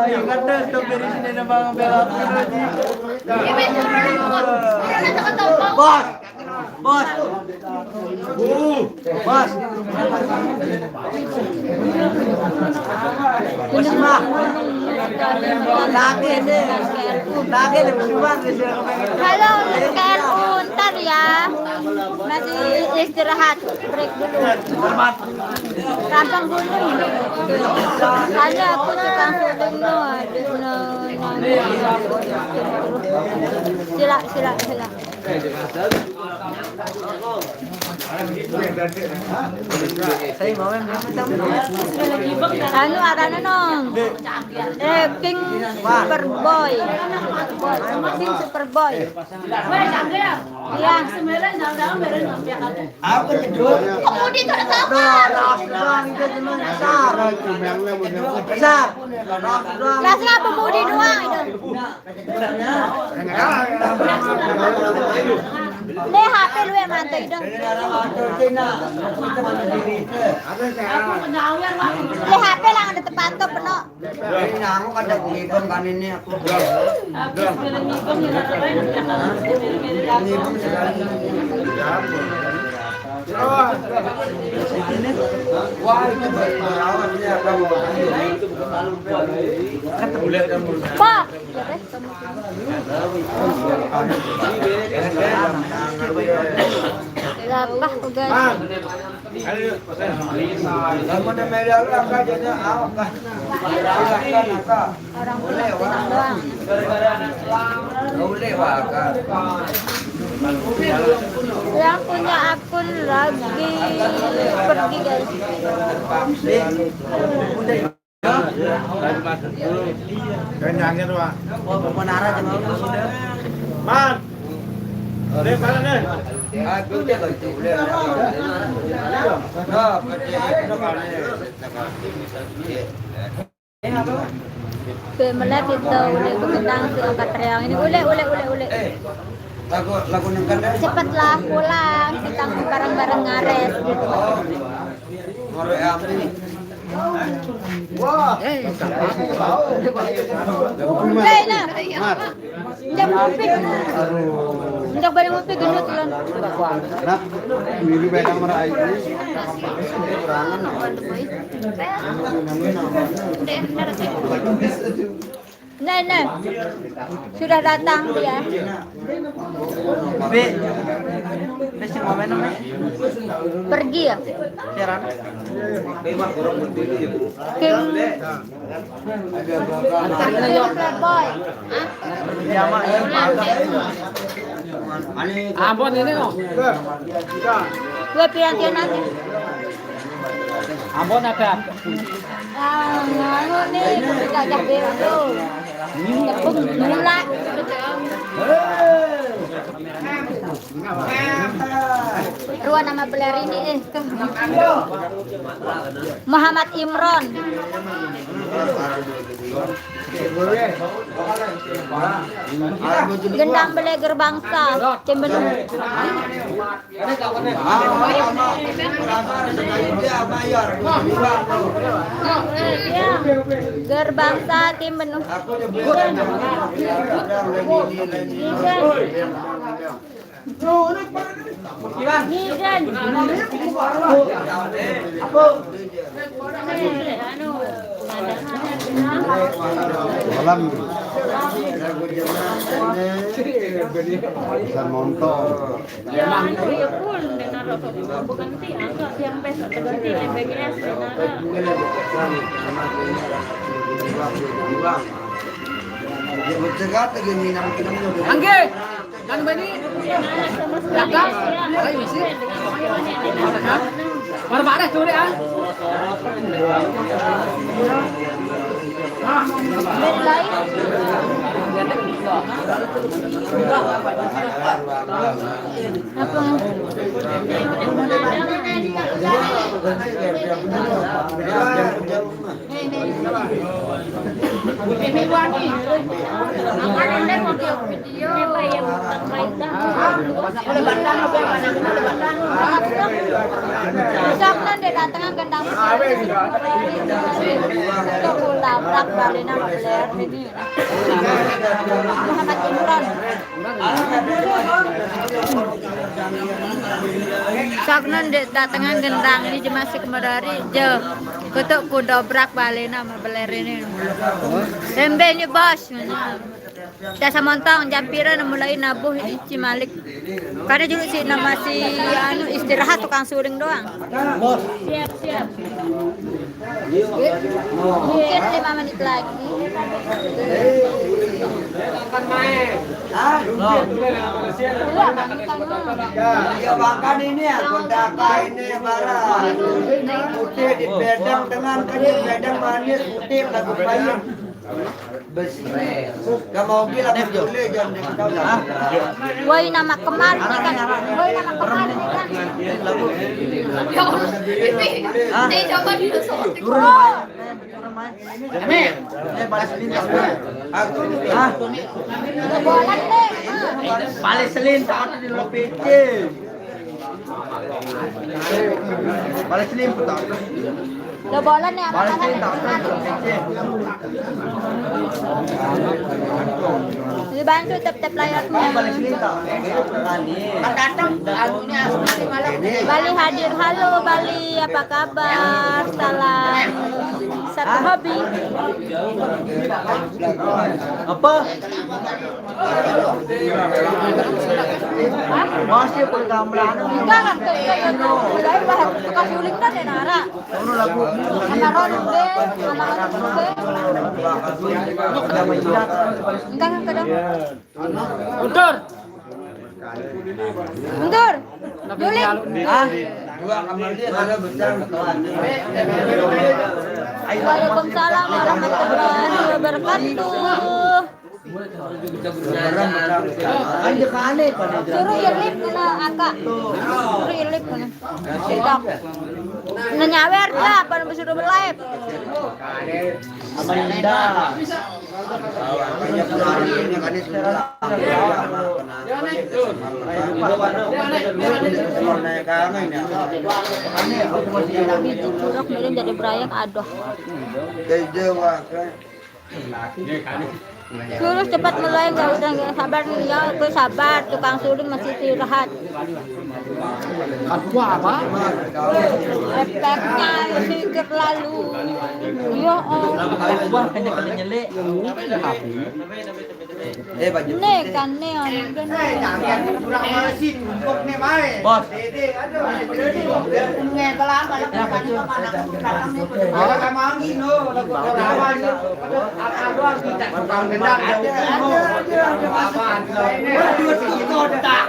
Ingat deh, strawberry sini ada Bang Bella. Bos. Bos. Bos. Bos, Mak. Lagi nih. Lagi nih, berjuang di sini. Halo, K R U, ntar ya. Masih istirahat, break dulu. Gampang gunung. Soalnya aku tukang suling no, aduh, no, no, no. Sila, sila, sila. Saya mau yang berapa, Tam? Anu, arana nong. Eh, King Superboy. King Superboy. Iya. Apa itu? Kemudi itu ada apa? Besar. Kelasnya pemudi doang itu. Deh, H P lu yang mantai dong. Deh, H P lah ada tempat tuh penuh. Ini nyamuk ada ngibeng kan ini aku. Habis film ngibeng ya, rata-rata yang ngibeng sekali. Wah, itu baru perawat ini apa mau? Pak. Lapah ku, guys. Lamun ada media lu angkat jadi awak kah? Orang pulang, pulang doang. Boleh, Wak, angkat. Yang punya akun lagi pergi, guys. Kenyangnya tuh, Pak. Mau menara aja mau sudah. Man. Deh, mana deh? Aku dia lagi udah. Nah, berarti itu kan. Oke, melihat itu, ulih ku bintang tu angkat riang ini. Ulih, ulih, ulih, ulih. Lagu, lagu nengkan deh. Cepatlah pulang, kita bareng-bareng ngares. Ngorek api. Wah. Eh, sama. Hei, nah. Mat. Njak ngopi. Njak balik ngopi gendut, Lon. Nah, ini beda merah ini. Nah, nah. Sudah datang dia. Be. Be, si momen namanya? Pergi ya? Siaran. King. Playboy. Ambon ini, oh. Gue pian-pian nanti. Ambon ada. Ah, nganu nih, gajah beo. Tepung gula. Dua nama beler ini, eh, tuh. Muhammad Imron. Gendang beleger bangsa, Cembenung. Gerbangsa Cembenung. Malam. Bisa nonton. Ya, anu ya full dengan rokok juga bukan ti, angkat yang besok ganti B G S dengan. Angge. Dan bani. Jaga. Ayo sih. Baru-baru tuh deh, ah. Apa? Usap nang dia datang gendang. Itu pun labrak balik nama beler ini. Muhammad Imron. Sagnan dek datengan gendang ni je masih kemedari je. Kutuk ku dobrak balik nama beler ini. Tembe ni bos. Kita samontong jam pira nak mulai nabuh ici malik. Kada julu si nama si anu istirahat tukang suling doang. Siap, siap. Mungkin lima menit lagi. Hah? Iya, makan ini ya, kondaka ini barang. Putih di bedang dengan kan di bedang manis, putih lagu payung. Besi. Kamu bilang boleh jangan diketahui. Woi, nama kemar ini kan. Woi, nama kemar ini kan. Ya Allah, ini, ini coba dulu. Turun. Ini, ini balas lintas. Aku. Hah? Balas lintas di lo P C. Balas lintas. Lo bolan nih apa? Balas lintas. Dibantu tap-tap layarnya. Balas lintas. Kan datang, anunya, malam. Bali hadir. Halo, Bali, apa kabar? Salam satu hobi. Apa? Masih pun gamelan. Enggak, kan, kayak gitu. Mulai bahas bekas uling kan ya, Nara. Ono lagu. Sama Ron, be, sama Ron, be. Enggak, enggak, enggak. Mundur. Mundur. Juling. Ah. Waalaikumsalam warahmatullahi wabarakatuh. Suruh ilip kena, Aka. Suruh ilip kena. Tidak. Nenyawer dia apa suruh live. Apa Linda? Biji buruk miring jadi berayak, aduh. Suruh cepat mulai, nggak usah, nggak sabar ya, aku sabar, tukang suling masih istirahat. Apa? Efeknya sikit lalu. Ya Allah. Nih kan nih, orang kan. Bos.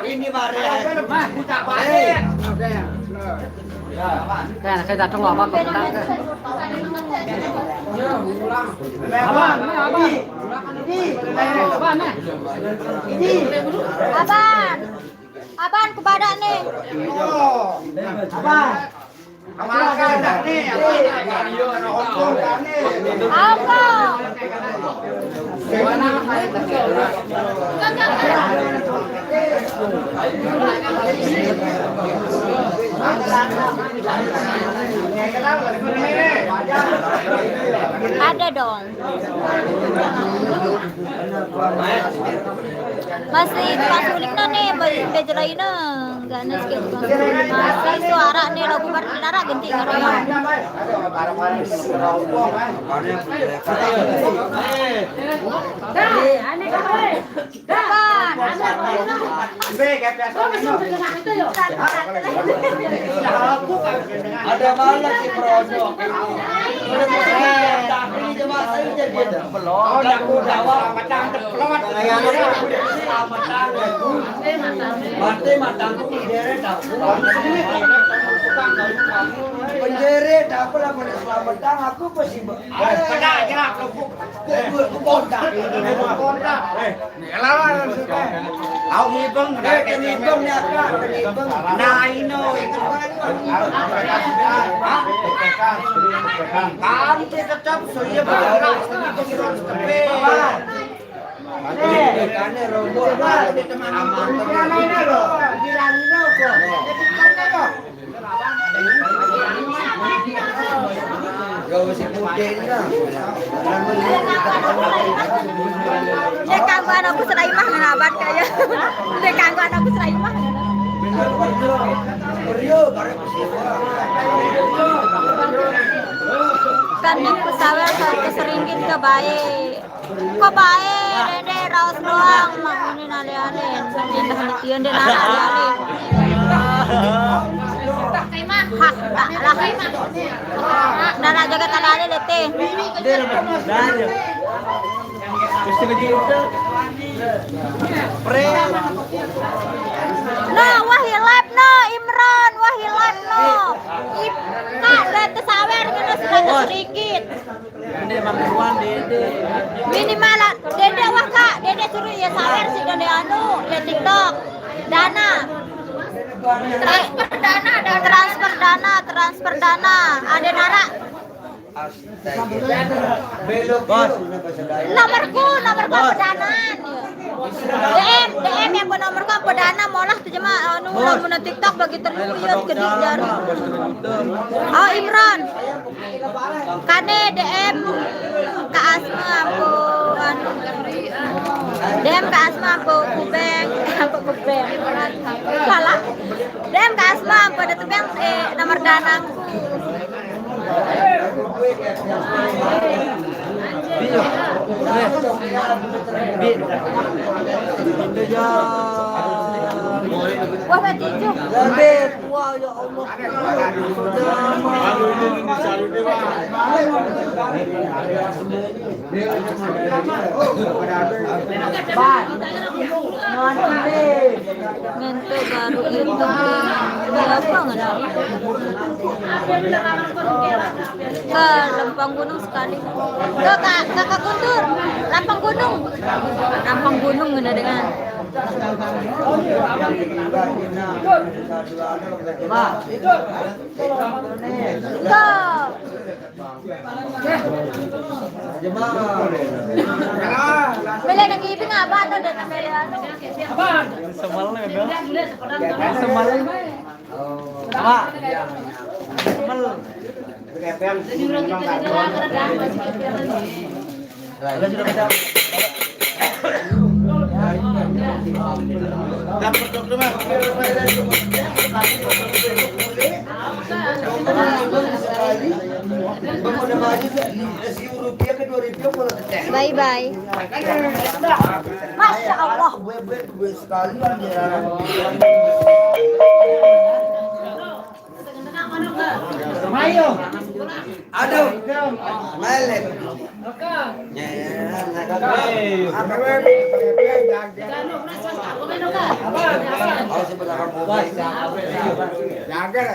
Ini bare. Kan saya datang lama kok datang ke. Abang, abang. Abang, eh. Abang. Aban ku badak ni. Aban. Apa? Ada dong. Masih tukang suling na ni, masih bejelai na. Enggak na sikit tukang suling. Masih suara ni lagu baru nara ganti ngeroyok. Ada mana si Projo? Ini jemaah saya jadi ada. Belum. Oh, dah aku dah selamat datang. Selamat datang. Mati matang ku di daerah dah. Penjere dah apa lah pada selamat datang aku pasti. Pada aja aku. Aku kontak. Kontak. Kau ngibeng, eh, ngibeng ni akak, ngibeng. Nah, ino, itu. Kan tetap saya bergerak sedikit terus tepi. Eh, kan rombongan. Aman. Ini loh, bilang ini loh. Dia kanggo anakku Sulaimah ngena aban kaya. Dia kanggo anakku Sulaimah. Kan yang pesawat seratus ringgit ke baik. Kok bae, Dede, raos doang, mak ini nale-ale. Indah hati, Dede, nale-ale. Hah, tak lah. Nara jaga tale-ale, Lete. No, wah, ya live, no, Imron, wah, ya live, no. Ip-, Kak, lihat ke sawer, kena seratus ringgit. Ini emang keruan, Dede. Minimal lah, Dede wah, Kak. Dede suruh ya sawer si Dede anu, ya TikTok. Dana. Transfer dana, dana. Transfer dana, transfer dana. Ada nara. Astaga. Bos. Nomorku, nomorku pedanaan. D M, D M yang nomorku pedana, molah tu jema anu, lamun TikTok bagi terluyut ke di jarum. Oh, Imron. Kane D M Kak Asma ampo anu. D M Kak Asma ampo Kubeng, ampo Kubeng. Salah. D M Kak Asma ampo ada tebeng, eh, nomor danangku. Wah, mati tu. Wah, ya Allah. Ngantuk baru itu. Apa ngantuk? Ke Lempang Gunung sekali. Ke Ka-, Kakak Guntur. Lempang Gunung. Lempang Gunung benar dengan. Bele nang ibing abah tu dah tak bele anu. Semal ni dah. Semal. Pak. Semal. Bye bye. Masya Allah. Aduh. Melek. Jaga.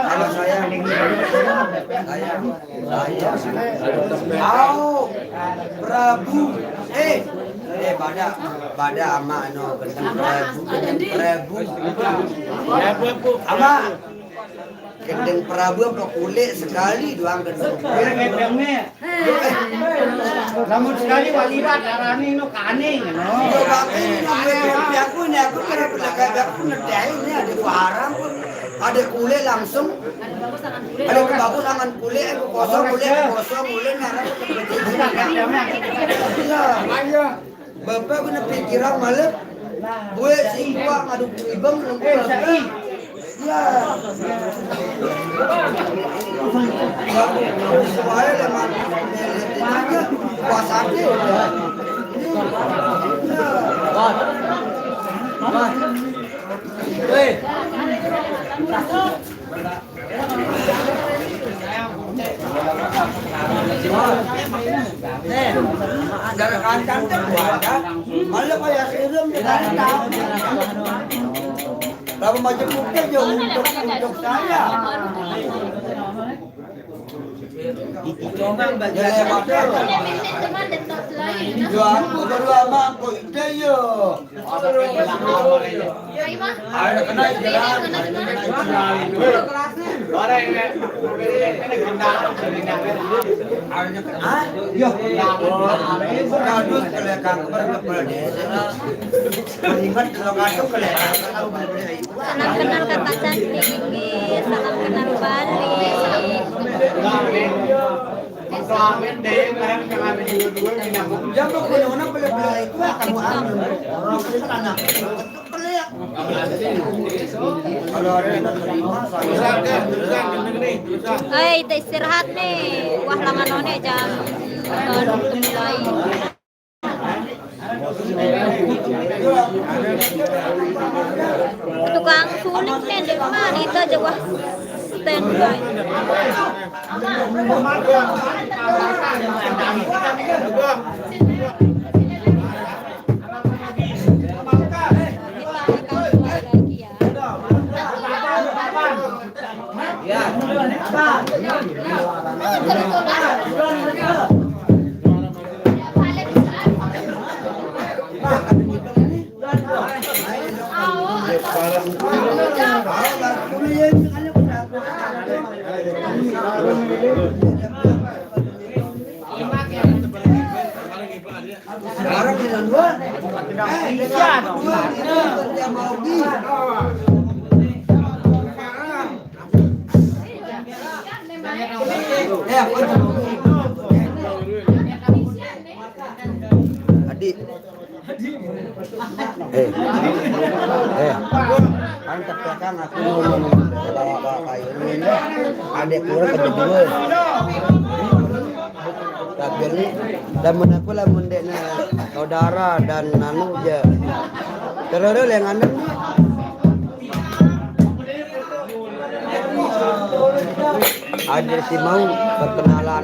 Halo, sayang. Sayang. Sayang. Au, Prabu. Eh, Eh, pada, pada ama no, gendeng prabu, gendeng prabu. Ama, gendeng prabu apa kulit sekali doang gendeng. Lamun sekali walirat darani no kaning no. Yo, tapi ini aku, ini aku kira pedagang aku ngedahin ini ada haram pun. Ada kulit langsung. Ada bagus angan kulit, aku kosong kulit, aku kosong kulit, nah, aku kecil. Iya. Ayo. Bapak kena pikiran malah. Gue si Ipa ngadu ibang lengkap. Ya. Suaya lemah. Aja. Puas hati. Gara kancang teh buada, malah kayak film di kancang. Lalu maju putih ya untuk, untuk saya. Ya lewat. Jual aku berdua sama aku itu ya. Salam kenal Kakak Cantik, salam kenal Bali. Hei, kita istirahat nih. Wah, lama none jam. Kalau mulai. Tukang suling nih, di rumah itu aja, wah, standby. Sekarang kita dua. Eh, kita dua. Kita mau di. Eh, apa itu? Adik. Eh. Eh. Kan tepekan aku ngomong bawa-bawa kayu ini. Adek keluar ke kedua. Tapi ini lamun aku lamun dekna saudara dan anu je. Terus yang anu. Ada si mau perkenalan.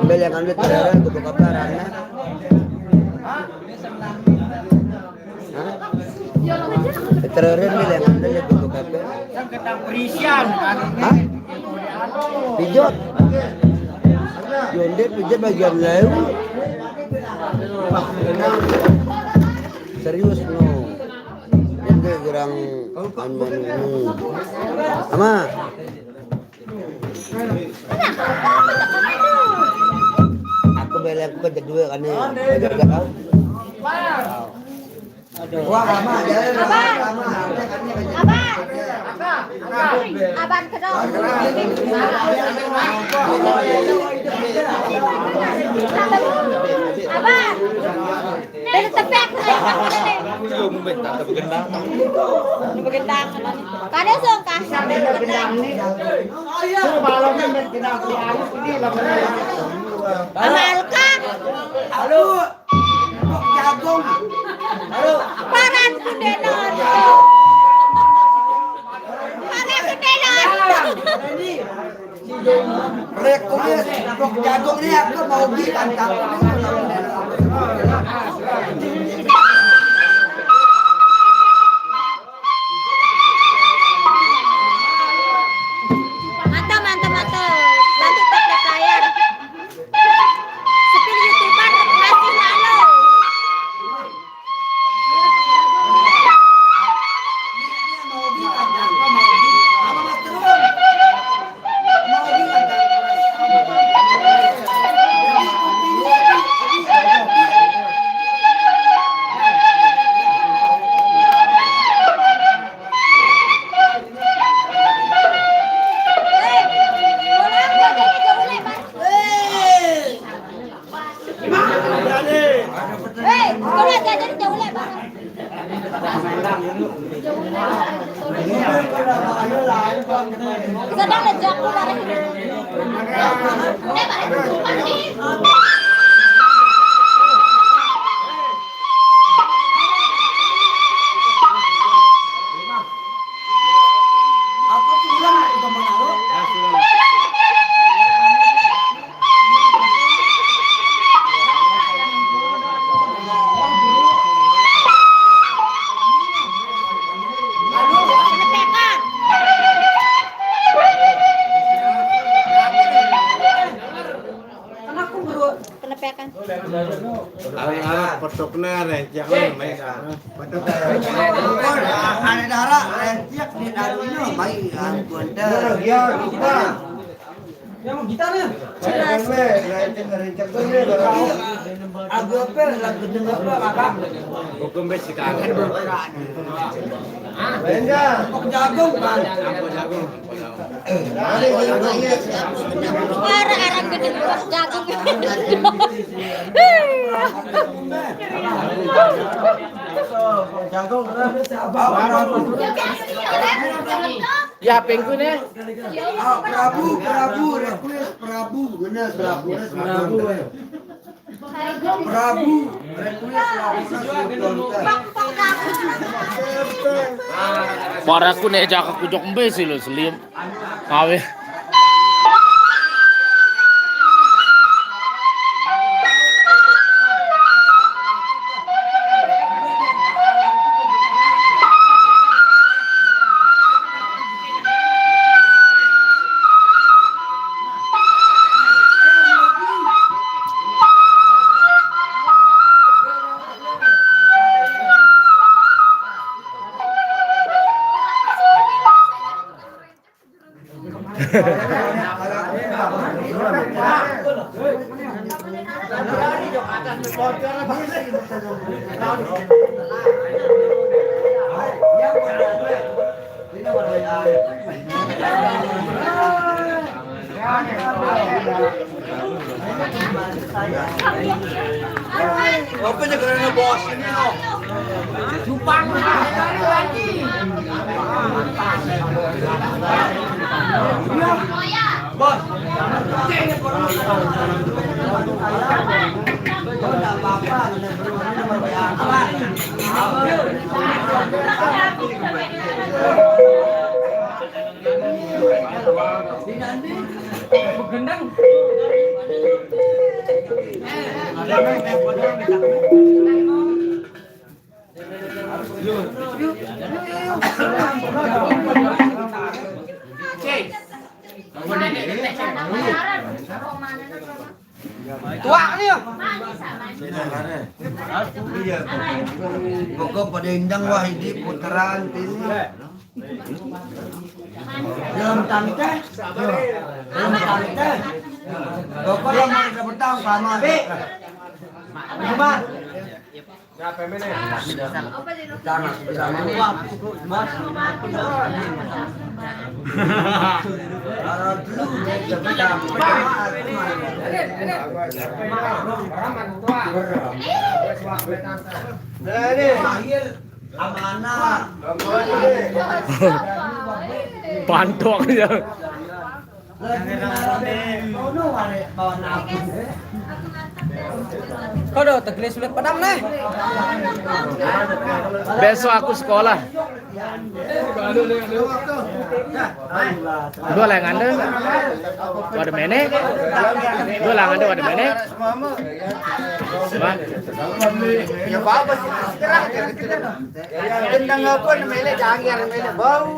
Bel yang anu terus gue buka barangnya. Hah? Tereren nih yang ada ya butuh kafe. Hah? Pijot. Yonde pijot bagian lain. Serius no. Yonde gerang anu anu. Ama. Aku bela aku kerja dua kan nih. Kerja kau. Wah, ama aja. Abang. Abang. Abang kedok. Abang. Dari tepek. Belum minta tapi gendang. Gendang. Kada songkah. Gendang. Amalka. Halo. Jagung. Halo. Paran kudenon. Paran kudenon. Rek kulit, kok jagung ini aku mau beli kantang. Mantap, mantap, mantap. Bantu tap layar. Sedang lejak keluar. Aku pulang ke mana lu? Kenepekan. Awe arah petukne rencak we, mai sana. Petuk. Ada darah rencak di dalamnya, mai anu bunter. Ya, lupa. Yang gitarnya. Jelas. Rencak, rencak, rencak. Lagu apa? Lagu gedeng apa, Kakak? Hukum bes sekarang. Enggak. Jagung, kan? Jagung. Arang-arang gedeng jagung. Ya, pengkune. Ah, Prabu, Prabu, request Prabu. Bener, Prabu. Prabu, request Prabu. Paraku nek jak kujok mbe sih lo selim. Awe. Apa nya karena bos ini, no? Jupang lagi. Bos. Gendang. Tuak ni. Pokok pada indang wah ini putaran ini. Dalam tante. Dalam tante. Pokok yang mau kita petang sama. Cuma. Pantok aja. Kau dah tegelis sulit padam nih. Besok aku sekolah. Dua lengan deh. Waduh mene. Dua lengan deh waduh mene. Wah. Ya apa sih? Tendang apa namanya? Jangan namanya bau.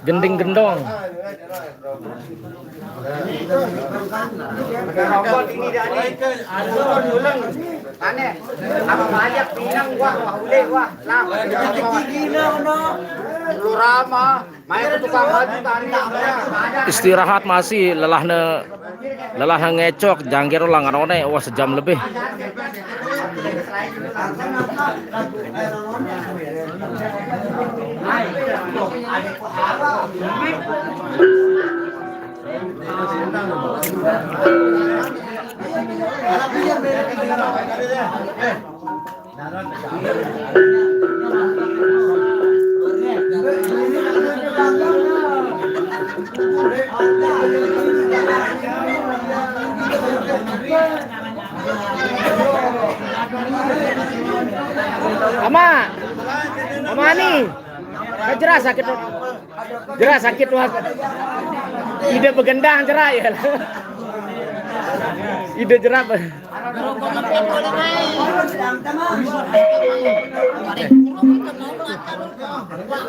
Gending gendong. Aneh. Apa banyak pinang wah, wah uleh wah. Lah. Lurama, main ke tukang baju tadi. Istirahat masih lelahne. Lelah ngecok, jangkir ulang rone, wah sejam lebih. Ama, Ama ni. Ka jerak sakit tu. Jerak sakit tu. Ida begendang jerak ya. Ida jerak.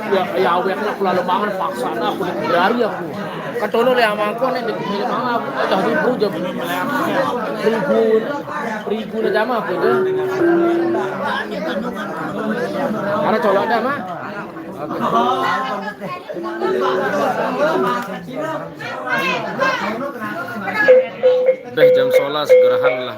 Ya, ya, awek nak lalu bangun paksa nak aku berlari aku. Kan tolong le amangku nek di mama aku dah di bro jam. Prigun, prigun aja mah aku tu. Ada colok dah mah. Beh, jam sebelas gerahan lah.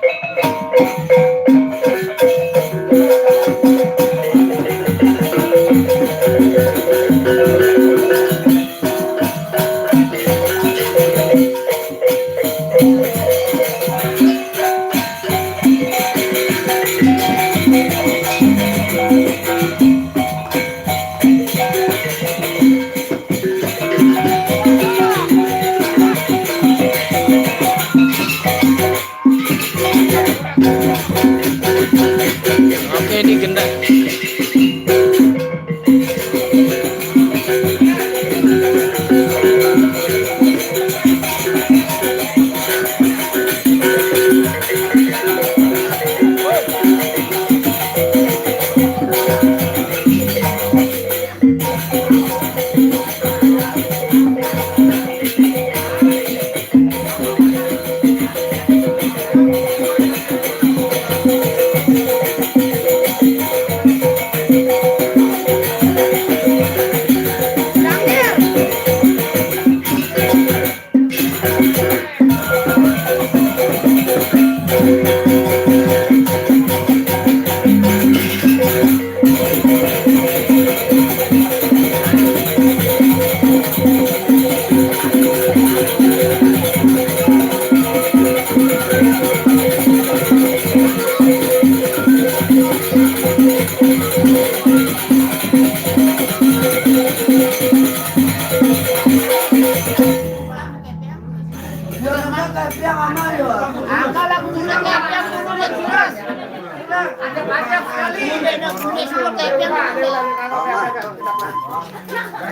Oke, ini gendak.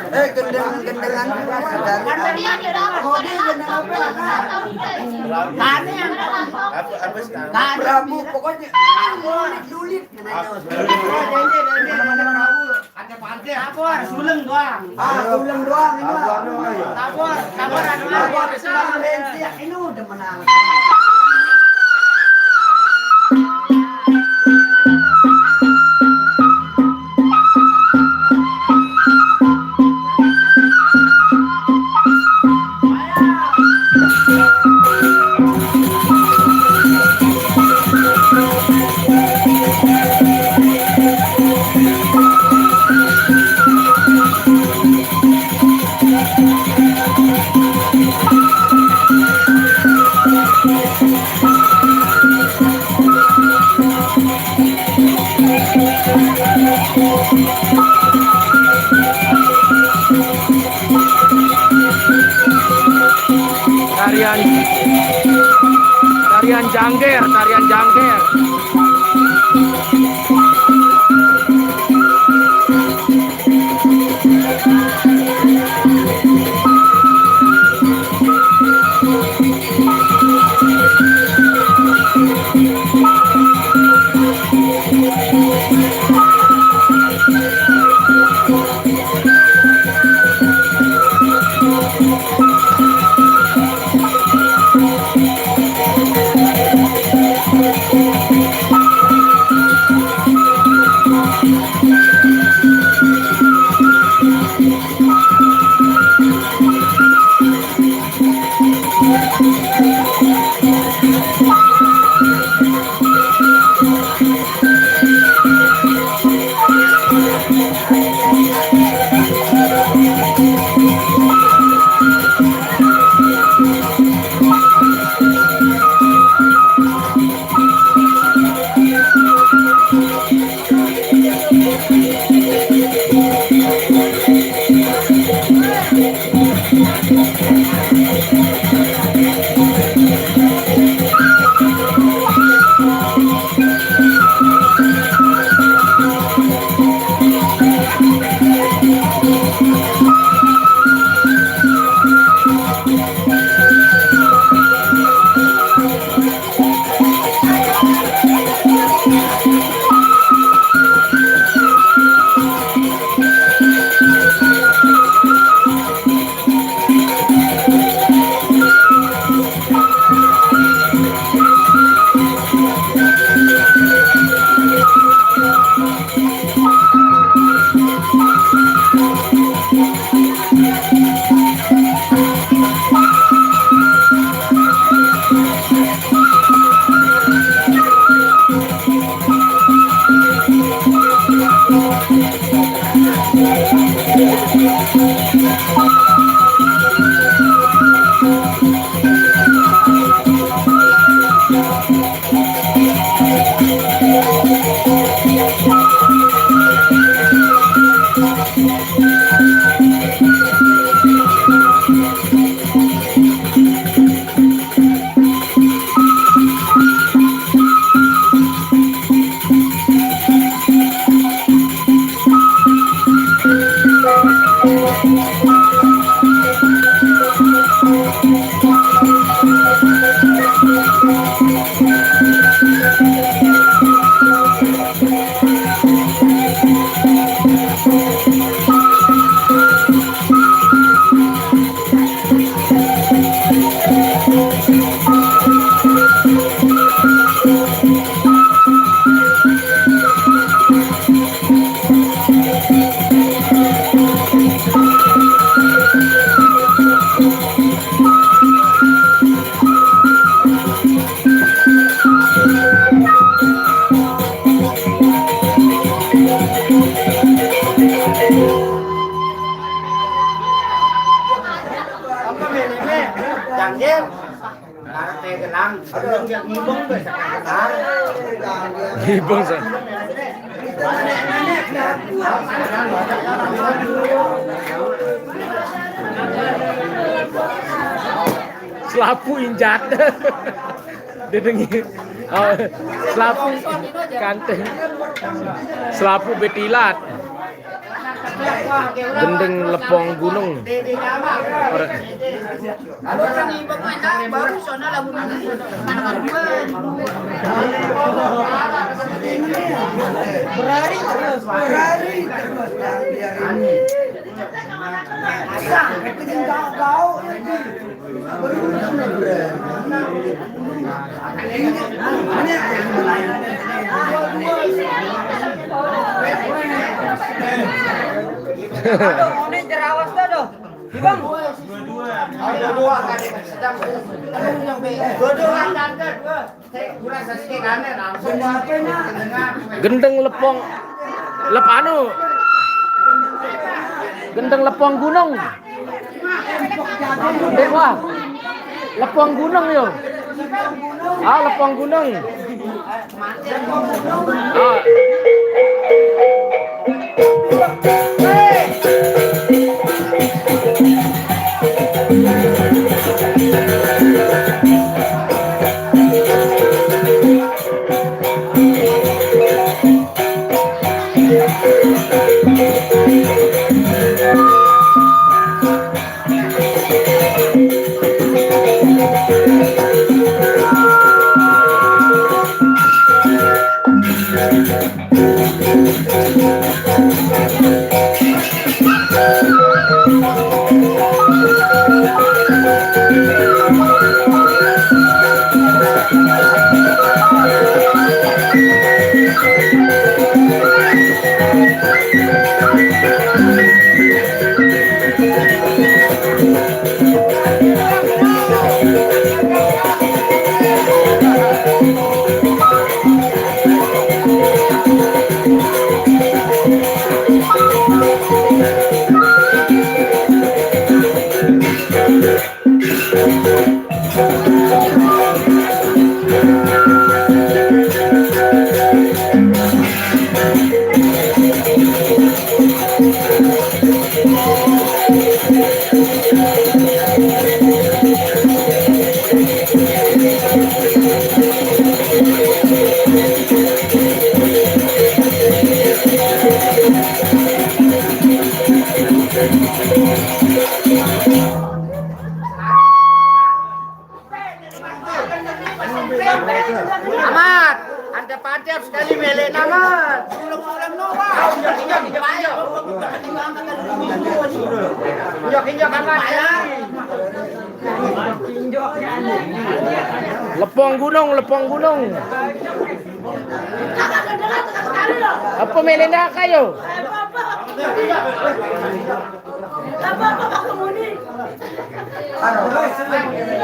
Eh, gendeng-gendengan juga saudara. Apa, apa sih? Prabu, pokoknya, ah, nulis-nulis. Ada pante, tabor, suleng doang. Ah, suleng doang ini mah. Tabor, tabor, tabor, suleng lensi, ini udah menang. Tarian, tarian jangger, tarian jangger. Ngibung sa. Selapu injat. Didengi. Oh, selapu kanteng. Selapu betilat. Gendeng lepong gunung. Ora. Berlari terus, berlari terus. Sampai ke jenggau-gau. Aduh, ini jerawas tuh, aduh. Bang. Gendeng lepong, lep anu. Gendeng lepong gunung. Dek wah. Lepong gunung yo. Ah, lepong gunung. Ah. Amat, anda padap sekali melek amat. Ulang-ulang no, Pak. Injak-injak amat ya. Lepong gunung, lepong gunung. Apa melek kayo?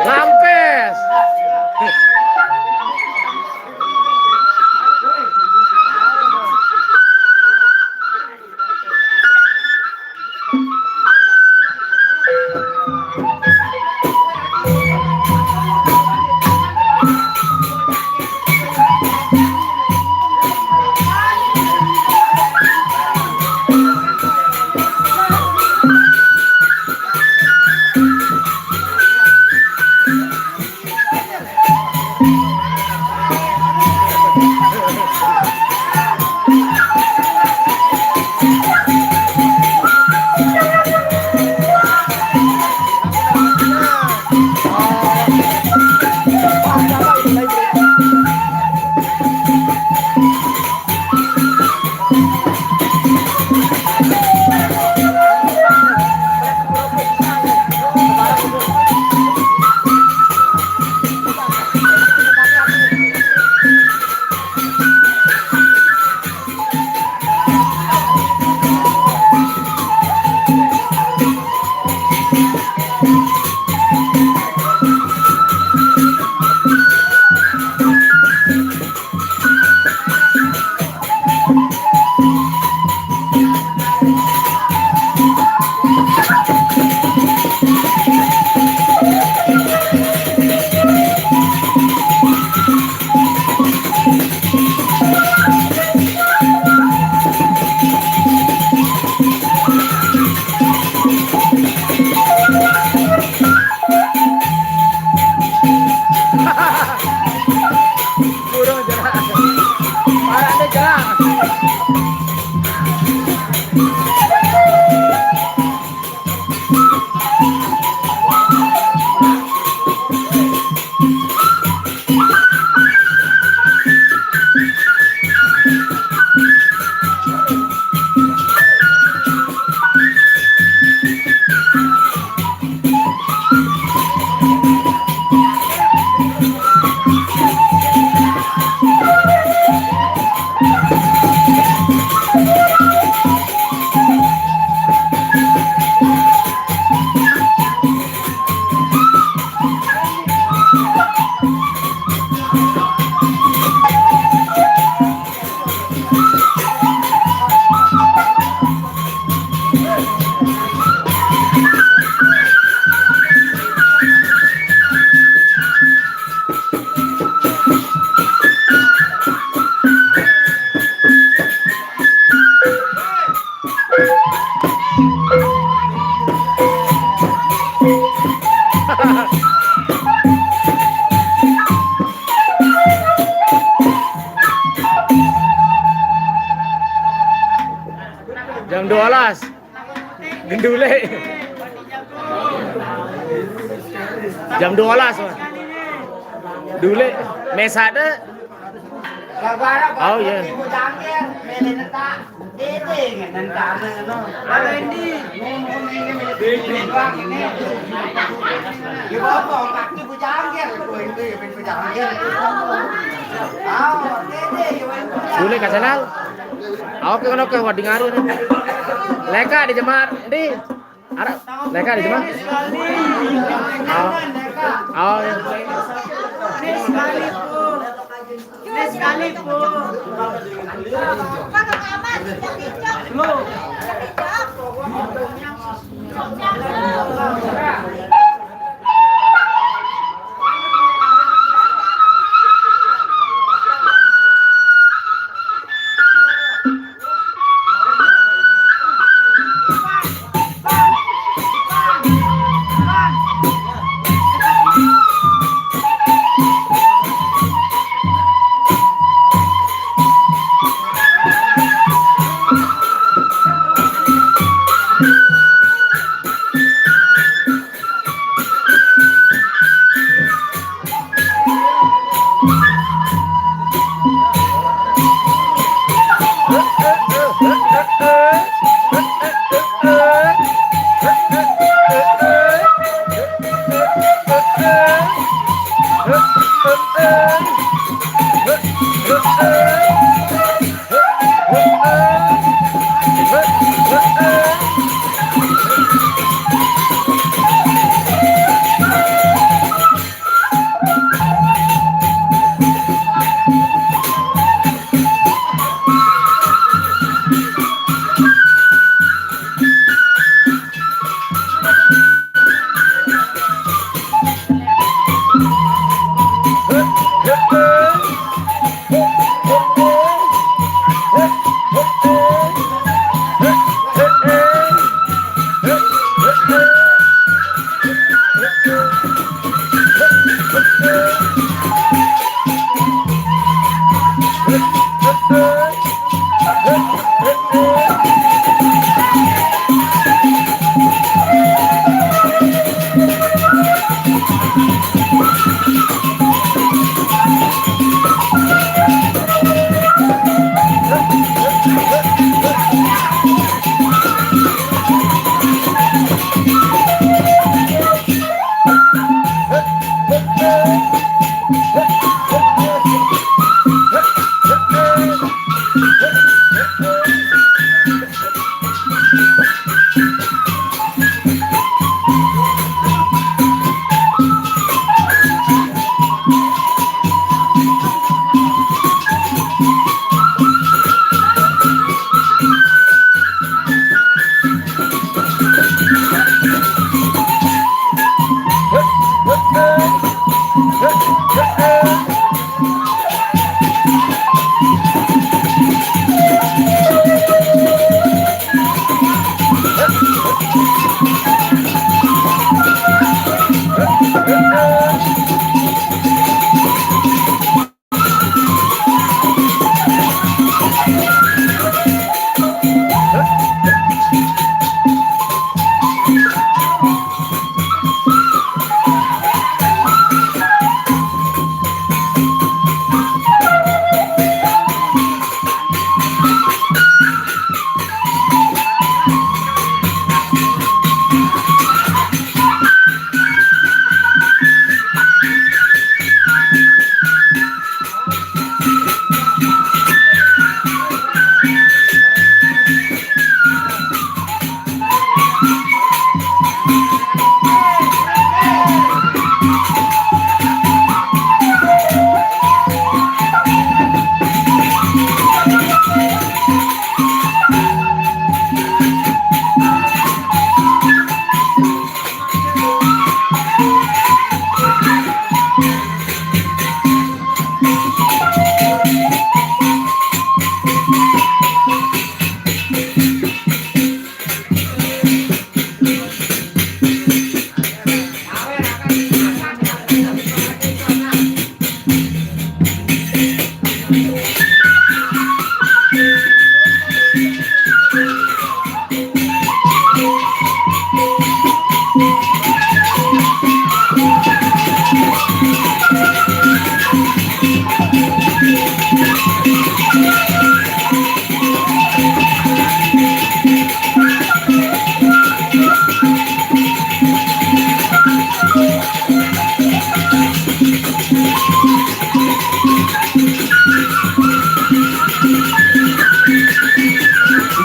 Ngampes. Burung jerak. Parah deh, jerak. Jam dua belas. Gendule. Jam dua belas, Mas. Dule. Mesade. Oh, iya. Dule ka channel. Oke, kono ke wedding hari ini. Leka di Jemar, di. Ara, leka di Jemar. Oh. Oh, iya.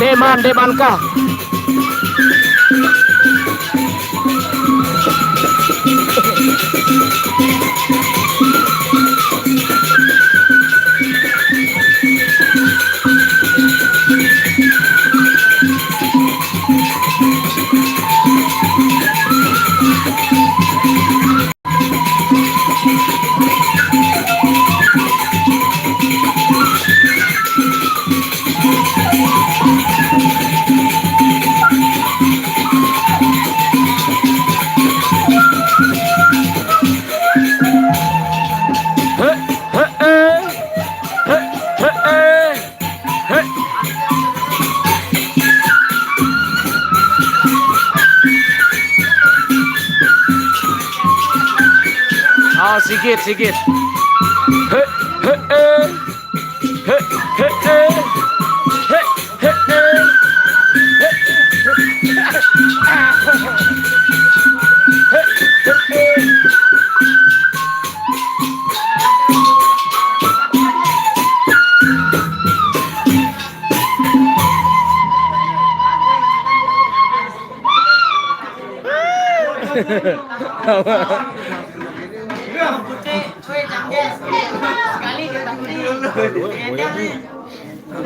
Deman, deman kah? He, he, eh. He, he, eh. He. Oh, sikit, sikit. He, he, eh. He, he, eh. He, he, eh. He, he, eh.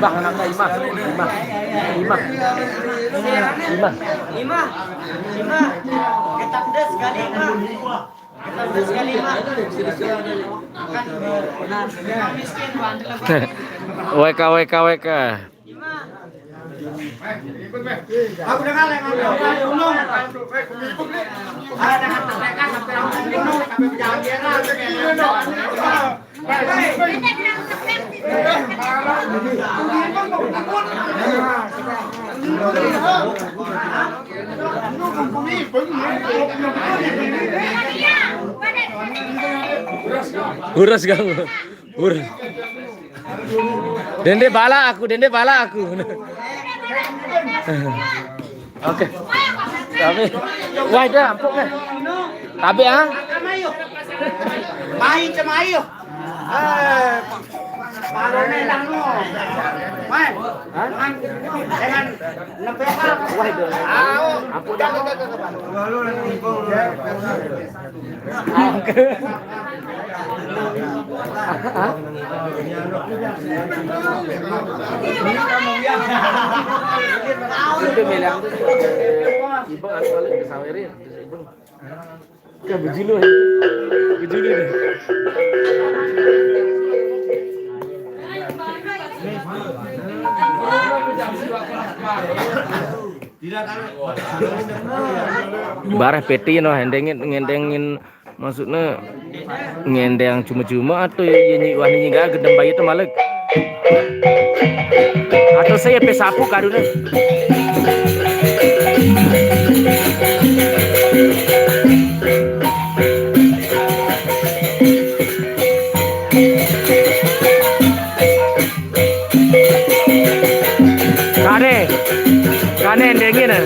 Bang, anak Imah, Imah, Imah, Imah. Imah, Imah, getap des sekali, Imah. Getap des sekali, Imah. Makan. Nah, miskin, Pak. W K, W K, W K. Aku dengar yang ada gunung. Ada dengan tekan sampai gunung, sampai berjalan dia lah. Huras kamu. Huras. Dende bala aku, dende bala aku. Oke. Tapi, wah, dah, ampun, eh. Tapi, ah. Main sama ayo. Eh, parone lang no. Main. Hah? Jangan, jangan nembe. Wah, dah. Ampun, dah. Itu bilang tuh, Ibang anu balik ke Sawerin, terus Ibang. Ke bejulu, ya. Bejulu deh. Bareh peti no, ngendengin, ngendengin, maksudnya ngendeng cuma-cuma atau ya, ya nyi, wah, nyi, nggak gendem bayi itu malik. Atau saya pesapu karuna. Kane, kane endengin, eh.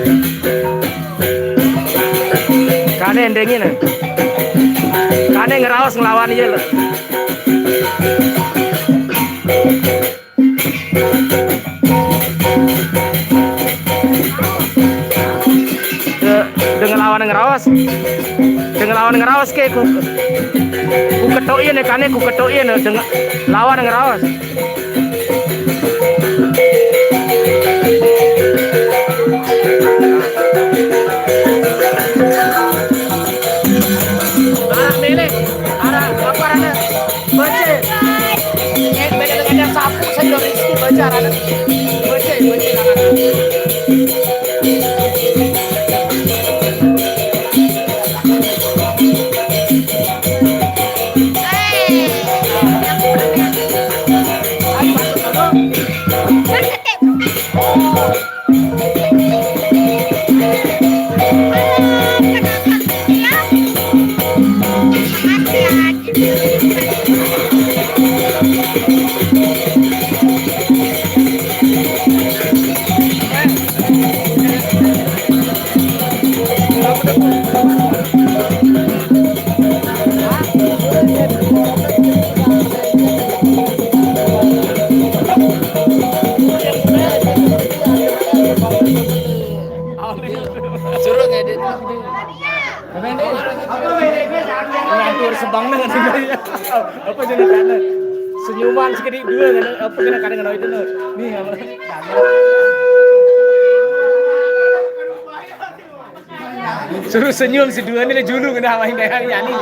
Kane endengin, eh. Kane ngeraos ngelawan iye, lho. De-, dengan lawan ngeraos. Dengan lawan ngeraos ke ku, ku ketokin ya, kane ku ketokin ya, dengan lawan ngeraos. Arah milik, arah apa, arah baca. Eh, beda dengan yang sapu, saya udah Rizky baca, arah baca, baca, arah. Ngantur sebang nang, apa jadi kana? Senyuman sekediq due, apa kena kana ngeno itu, no? Nih, apa? Suruh senyum si due ni, julu kena main dayang nyanyi.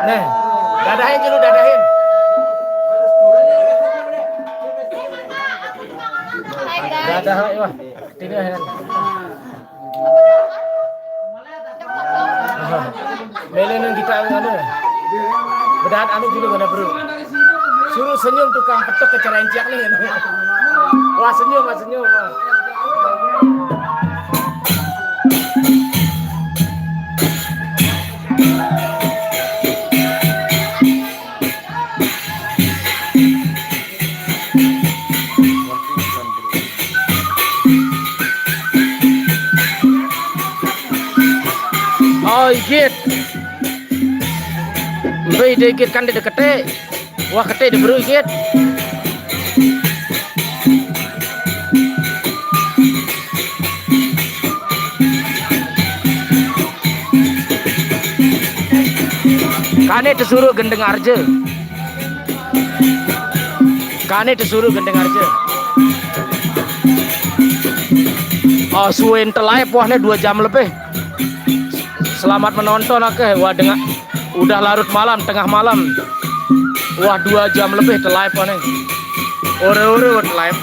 Nah, dadahin dulu, dadahin. Dadah, wah. Tidak, ya. Mele nang kita anu. Bedahat anu dulu mana, Bro? Suruh senyum tukang petok ke cerenciak nih. Wah, senyum, wah, senyum, wah. Oh, igit. Mbe ide igit kan de kete. Wah, kete de beru igit. Kane tesuruh gendeng arje. Kane tesuruh gendeng arje. Oh, suwe ente live, wah, ne dua jam lebih. Selamat menonton, oke. Wah, dengan udah larut malam, tengah malam. Wah, dua jam lebih te live, wah, ne. Ore-ore, wah, te live.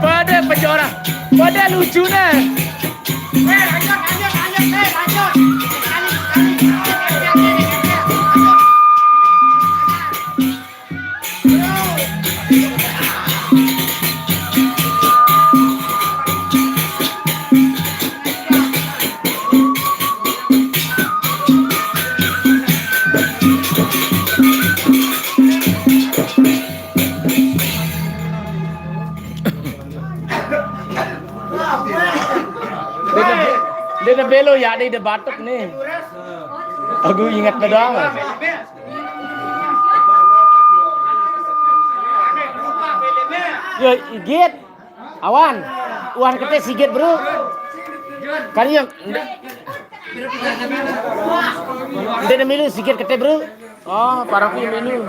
Pada penjara, pada lucu nih. Dia, dia belo ya, dia, dia batuk nih. Aku ingat doang. Yo, igit. Awan. Wan kete sigit, Bro. Kan yang nde milu sigit kete, Bro. Oh, paraku yang milu.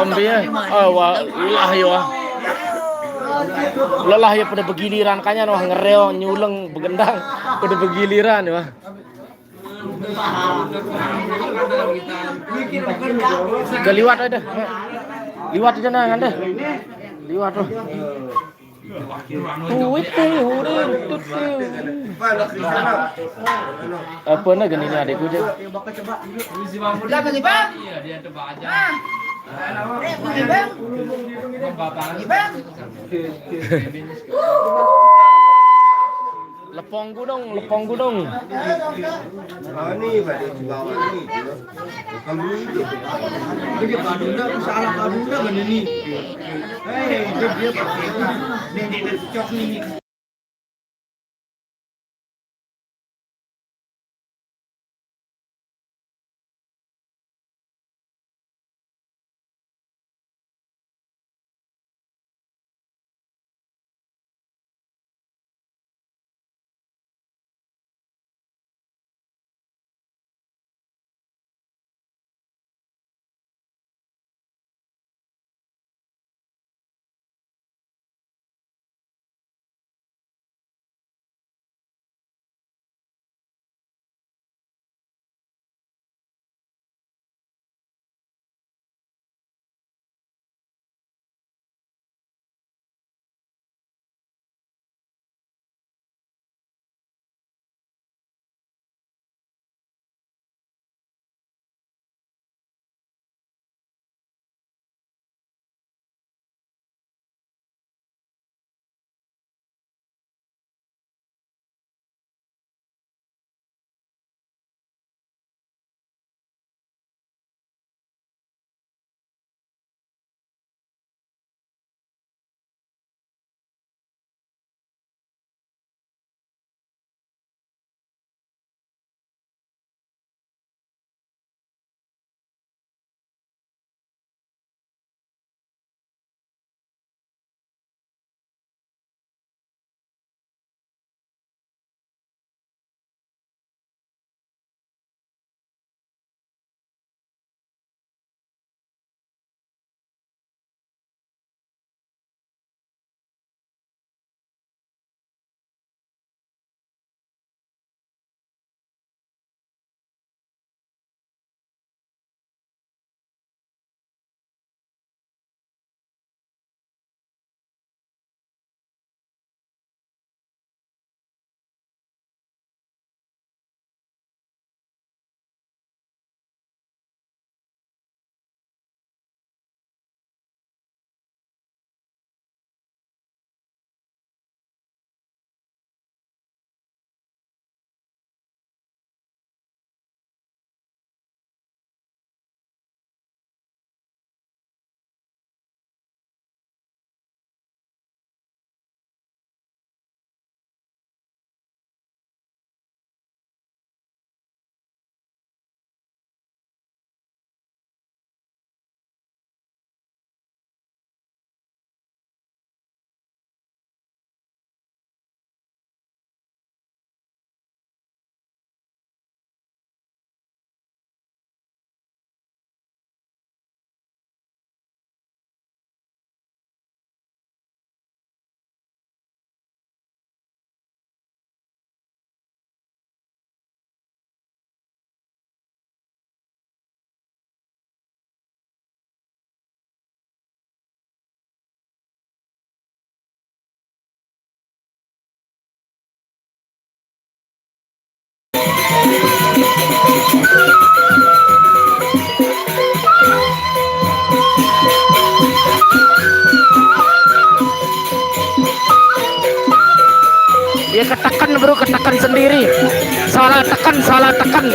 Om dia, oh, wah, lelah ya, wah. Lelah ya, pada begiliran kanya, wah, ngereo, nyuleng, begendang, pada begiliran ya, wah. Ke liwat aja. Liwat aja nah, ngande. Liwat tuh. Tuit tuh, udah, tuit tuh. Apa nih gini nih adikku aja. Lepong gunung, lepong gunung. Ini pada dibawa ini. Bukan dulu itu. Dia Pak Dunda, salah Pak Dunda kan ini. Hei, dia, dia pakai itu. Ini, ini, ini, cok ini. Keteken, bro, keteken sendiri. Salah teken, salah teken.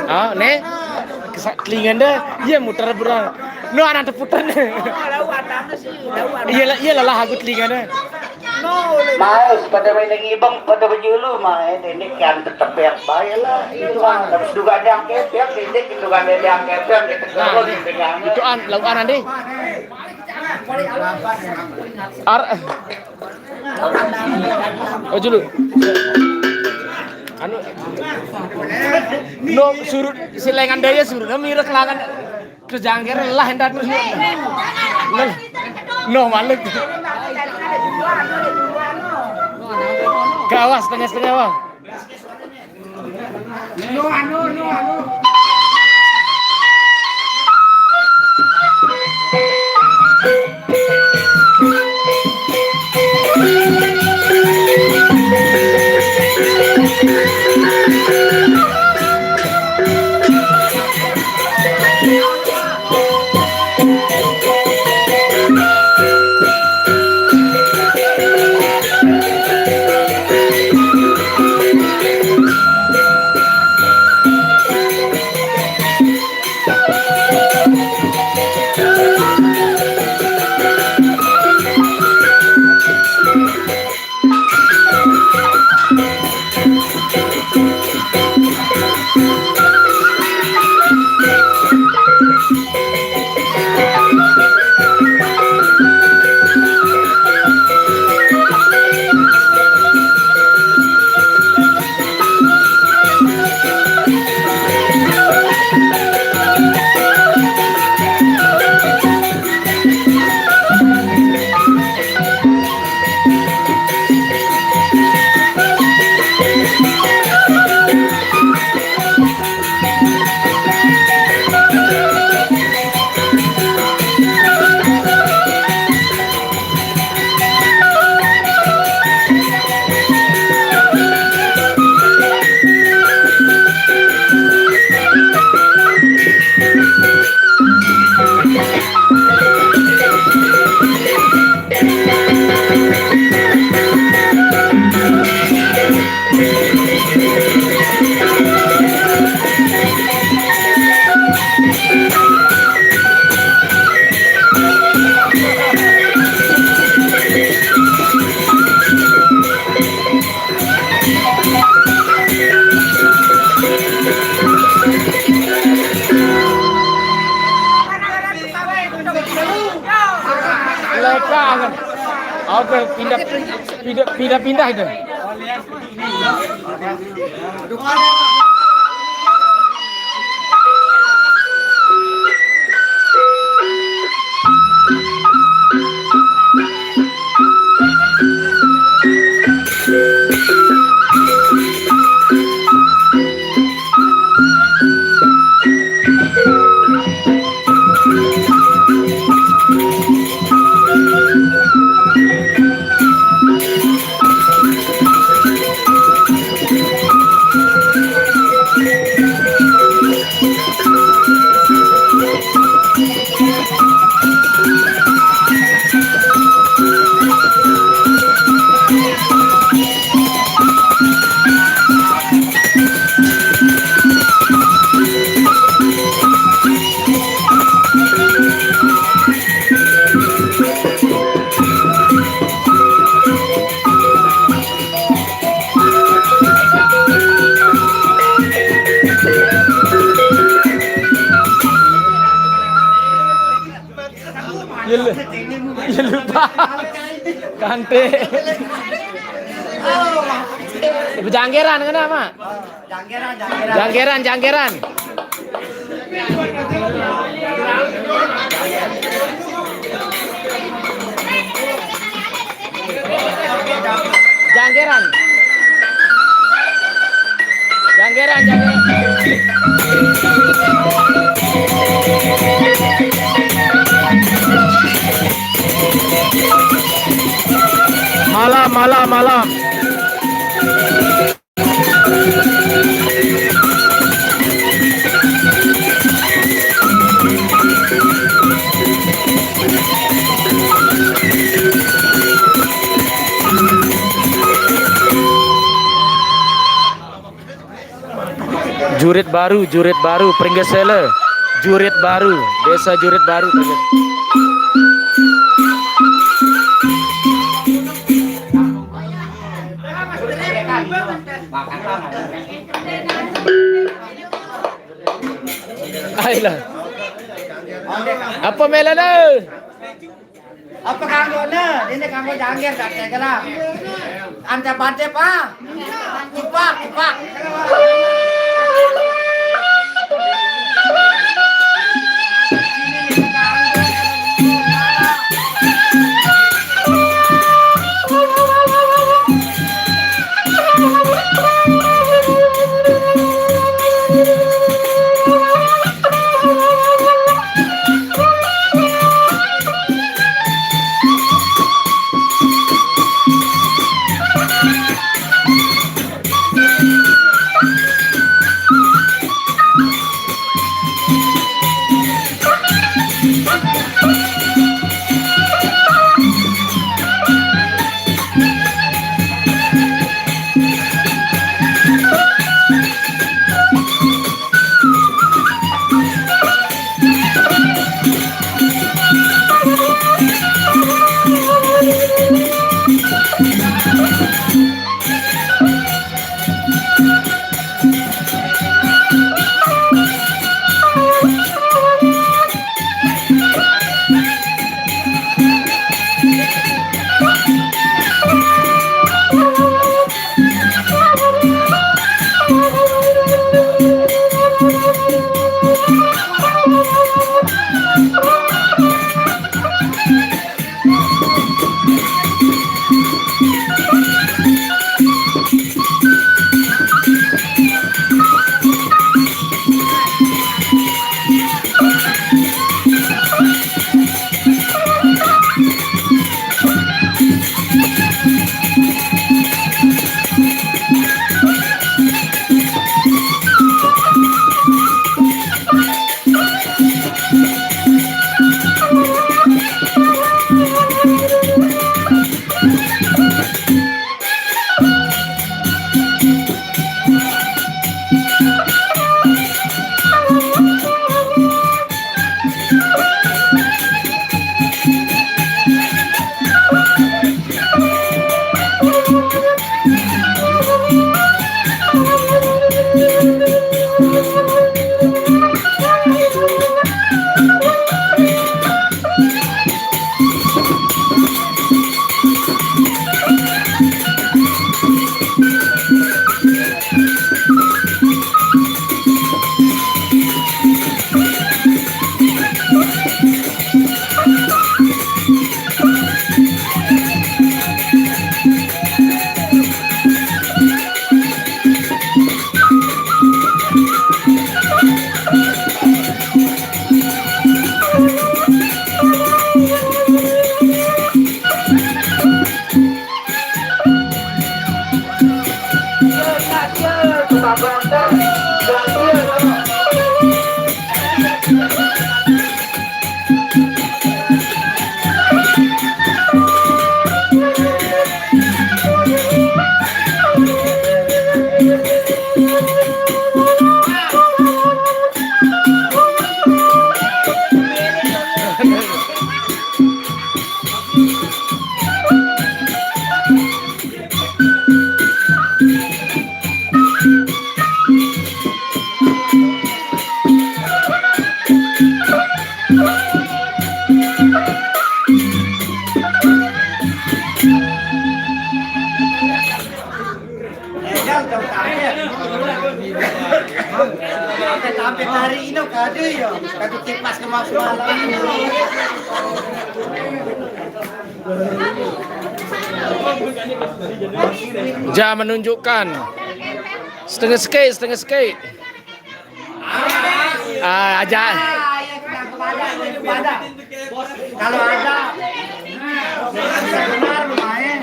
Ah, ne? Kesa-, telinga dah, iya muter berang. No, anak teputer ne. Iya lah, iya lah, aku telinga dah. Mau pada main ngibeng, pada bejulu main ini kan tetep yang baik lah. Itu mah harus juga ada yang kepeng, ini juga ada yang kepeng, gitu. Nah, kalau di tengahnya. Itu an, lawan nanti. Ar-, oh, dulu. Anu, no, surut, silengan daya surut, no, mirip kelangan. Terus jangkir lah, entar terus. No, no, malik. Gawas, setengah-setengah, wah. Lepas. Oke, pindah, pindah, pindah, pindah itu. Ya lu-, ya lupa. Kante. Ibu janggeran kenapa? Janggeran, janggeran. Janggeran. Janggeran, janggeran. Malam, malam, malam. Jurit Baru, Jurit Baru, Pringgesele. Jurit Baru, Desa Jurit Baru, Pringges-. Ayolah. Apa melana? Apa kanggo ne? Ini kanggo jangger, tak tegela. Ante bante, Pak. Kupak, kupak. Hari ini kado ya, kado kipas ke Mas Malam. Ja menunjukkan. Setengah sekit, setengah sekit. Ah, aja. Kalau ada, benar lumayan.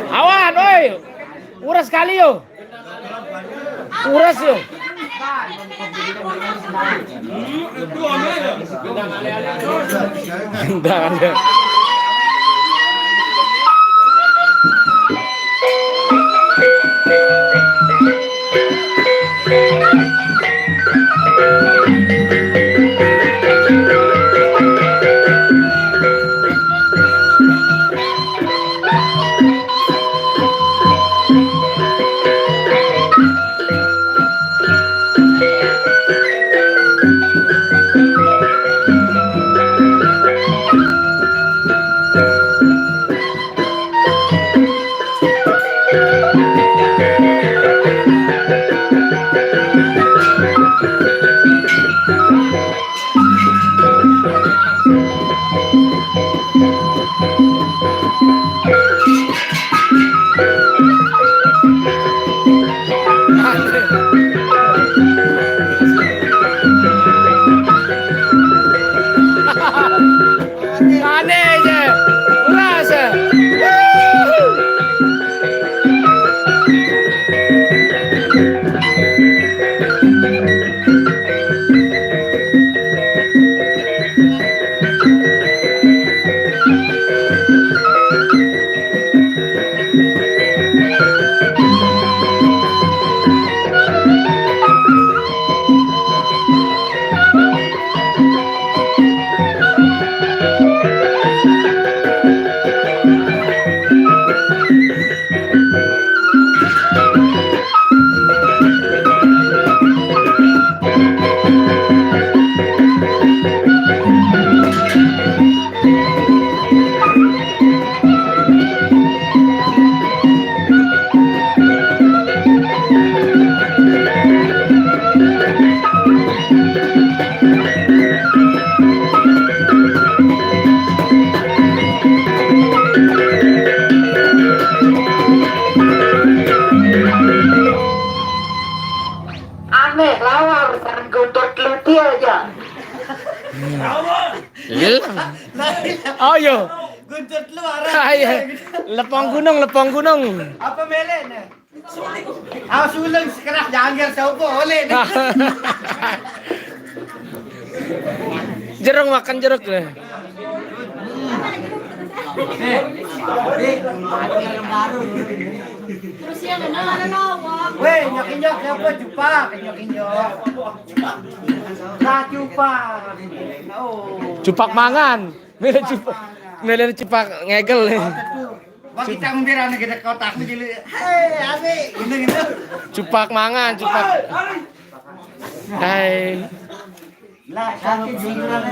Awan, oi. Uras kali yo. Uras yo. Gendang aja. Aneh aja. Keras ya. Aneh, lawar, sareng guntur teluti aja. Iya. Oh, iya. Guntur telu arah. Ah, iya. Lepong gunung, lepong gunung. Apa mele nih? Ah, suling sekerah janggal siapa oleh nih. Jeruk, makan jeruk deh. Weh, nyok-nyok siapa? Jupak, nyok-nyok. Lah, Jupak. Oh. Cupak mangan. Milih cupak. Milih cupak ngegel nih. Wah, kita ngembir anak gede kotak nih, Jili. Hei, Abi, gitu, gitu. Cupak mangan, cupak. Hai. Lah, sakit jingkran.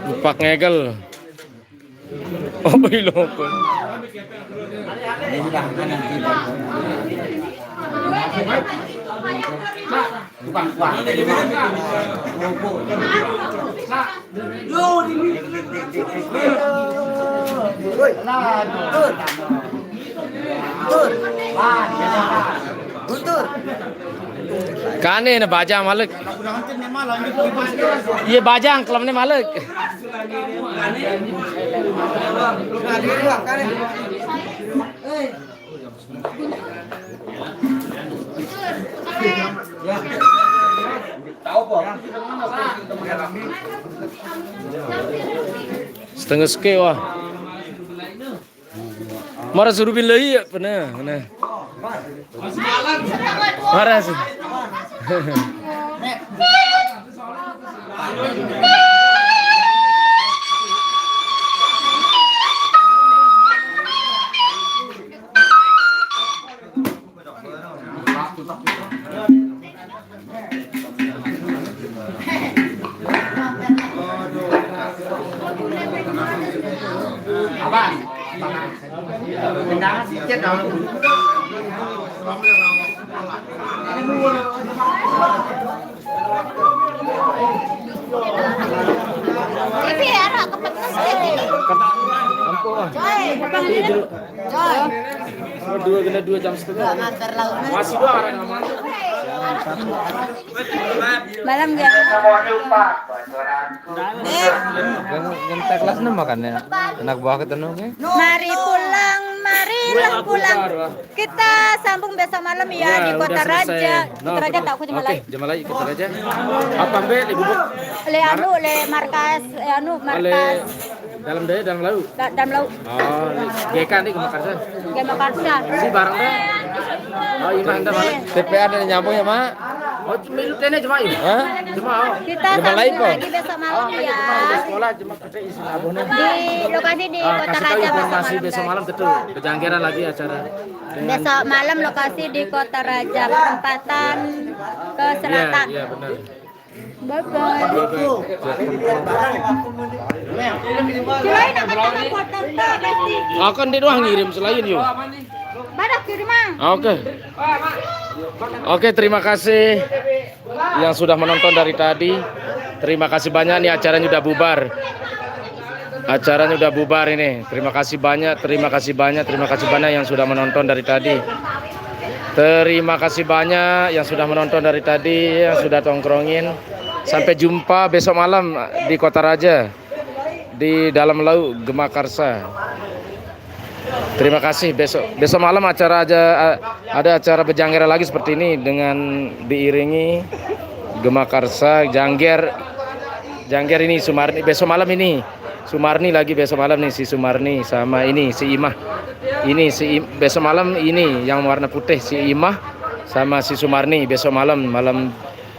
Cupak ngegel. Apa ilokon? Kane ne bajang malik. Iya, bajang kelemne malik. Setengah seke, wah. Mara suruh bin lagi ya, pernah, pernah. Mara sih. Abang. Tapi arah kepedes kayak gini. Ampun. Coy. Coy. Oh, dua kena dua jam setengah. Ngantar laut. Masih dua orang. Malam gak? Gen-, gentek kelas enam makannya. Anak buah ketemu, oke? Mari pulang, marilah pulang. Kita sambung besok malam ya, ya, di Kota Raja. Kota Raja tak aku cuma lagi. Cuma lagi Kota Raja. Apa, Mbak? Ibu? Le anu, le markas, eh, anu, markas. Dalam daya, dalam laut. Da-, dalam laut. Oh, ini G K nih, Gema Karsa. Gema Karsa. Si barang deh. Oh, Imah, anda mana? T P A ada nyambung ya, Mak? Oh, cuma itu tene cuma ini. Hah? Cuma, oh. Kita sambung lagi besok malam ya. Sekolah cuma kita isi labuhnya. Di lokasi di Kota Raja besok malam. Kasih tahu informasi besok malam, betul. Kejanggaran lagi acara. Besok malam lokasi di Kota Raja, perempatan ke selatan. Iya, iya, benar. Bye bye. Selain akan ada foto, foto, pasti. Akan dia doang ngirim selain yuk. Badak kiriman. Oke. Oke, terima kasih yang sudah menonton dari tadi. Terima kasih banyak nih, acaranya udah bubar. Acaranya udah bubar ini. Terima kasih banyak, terima kasih banyak, terima kasih banyak yang sudah menonton dari tadi. Terima kasih banyak yang sudah menonton dari tadi, yang sudah tongkrongin. Sampai jumpa besok malam di Kota Raja, di Dalam Laut, Gema Karsa. Terima kasih. Besok, besok malam acara aja, a-, ada acara berjangger lagi seperti ini dengan diiringi Gema Karsa, Jangger, Jangger ini Sumarni. Besok malam ini Sumarni lagi, besok malam nih si Sumarni sama ini si Imah. Ini si Im-, besok malam ini yang warna putih si Imah sama si Sumarni besok malam, malam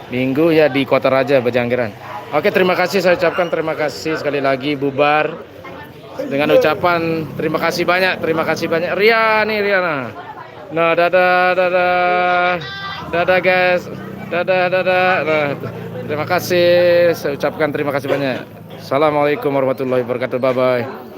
Minggu ya di Kota Raja, Bajanggeran. Oke, terima kasih saya ucapkan, terima kasih sekali lagi, bubar dengan ucapan terima kasih banyak, terima kasih banyak. Ria nih, Riana. Nah, dadah, dadah. Dadah, guys. Dadah, dadah. Nah, terima kasih. Saya ucapkan terima kasih banyak. Assalamualaikum warahmatullahi wabarakatuh. Bye bye.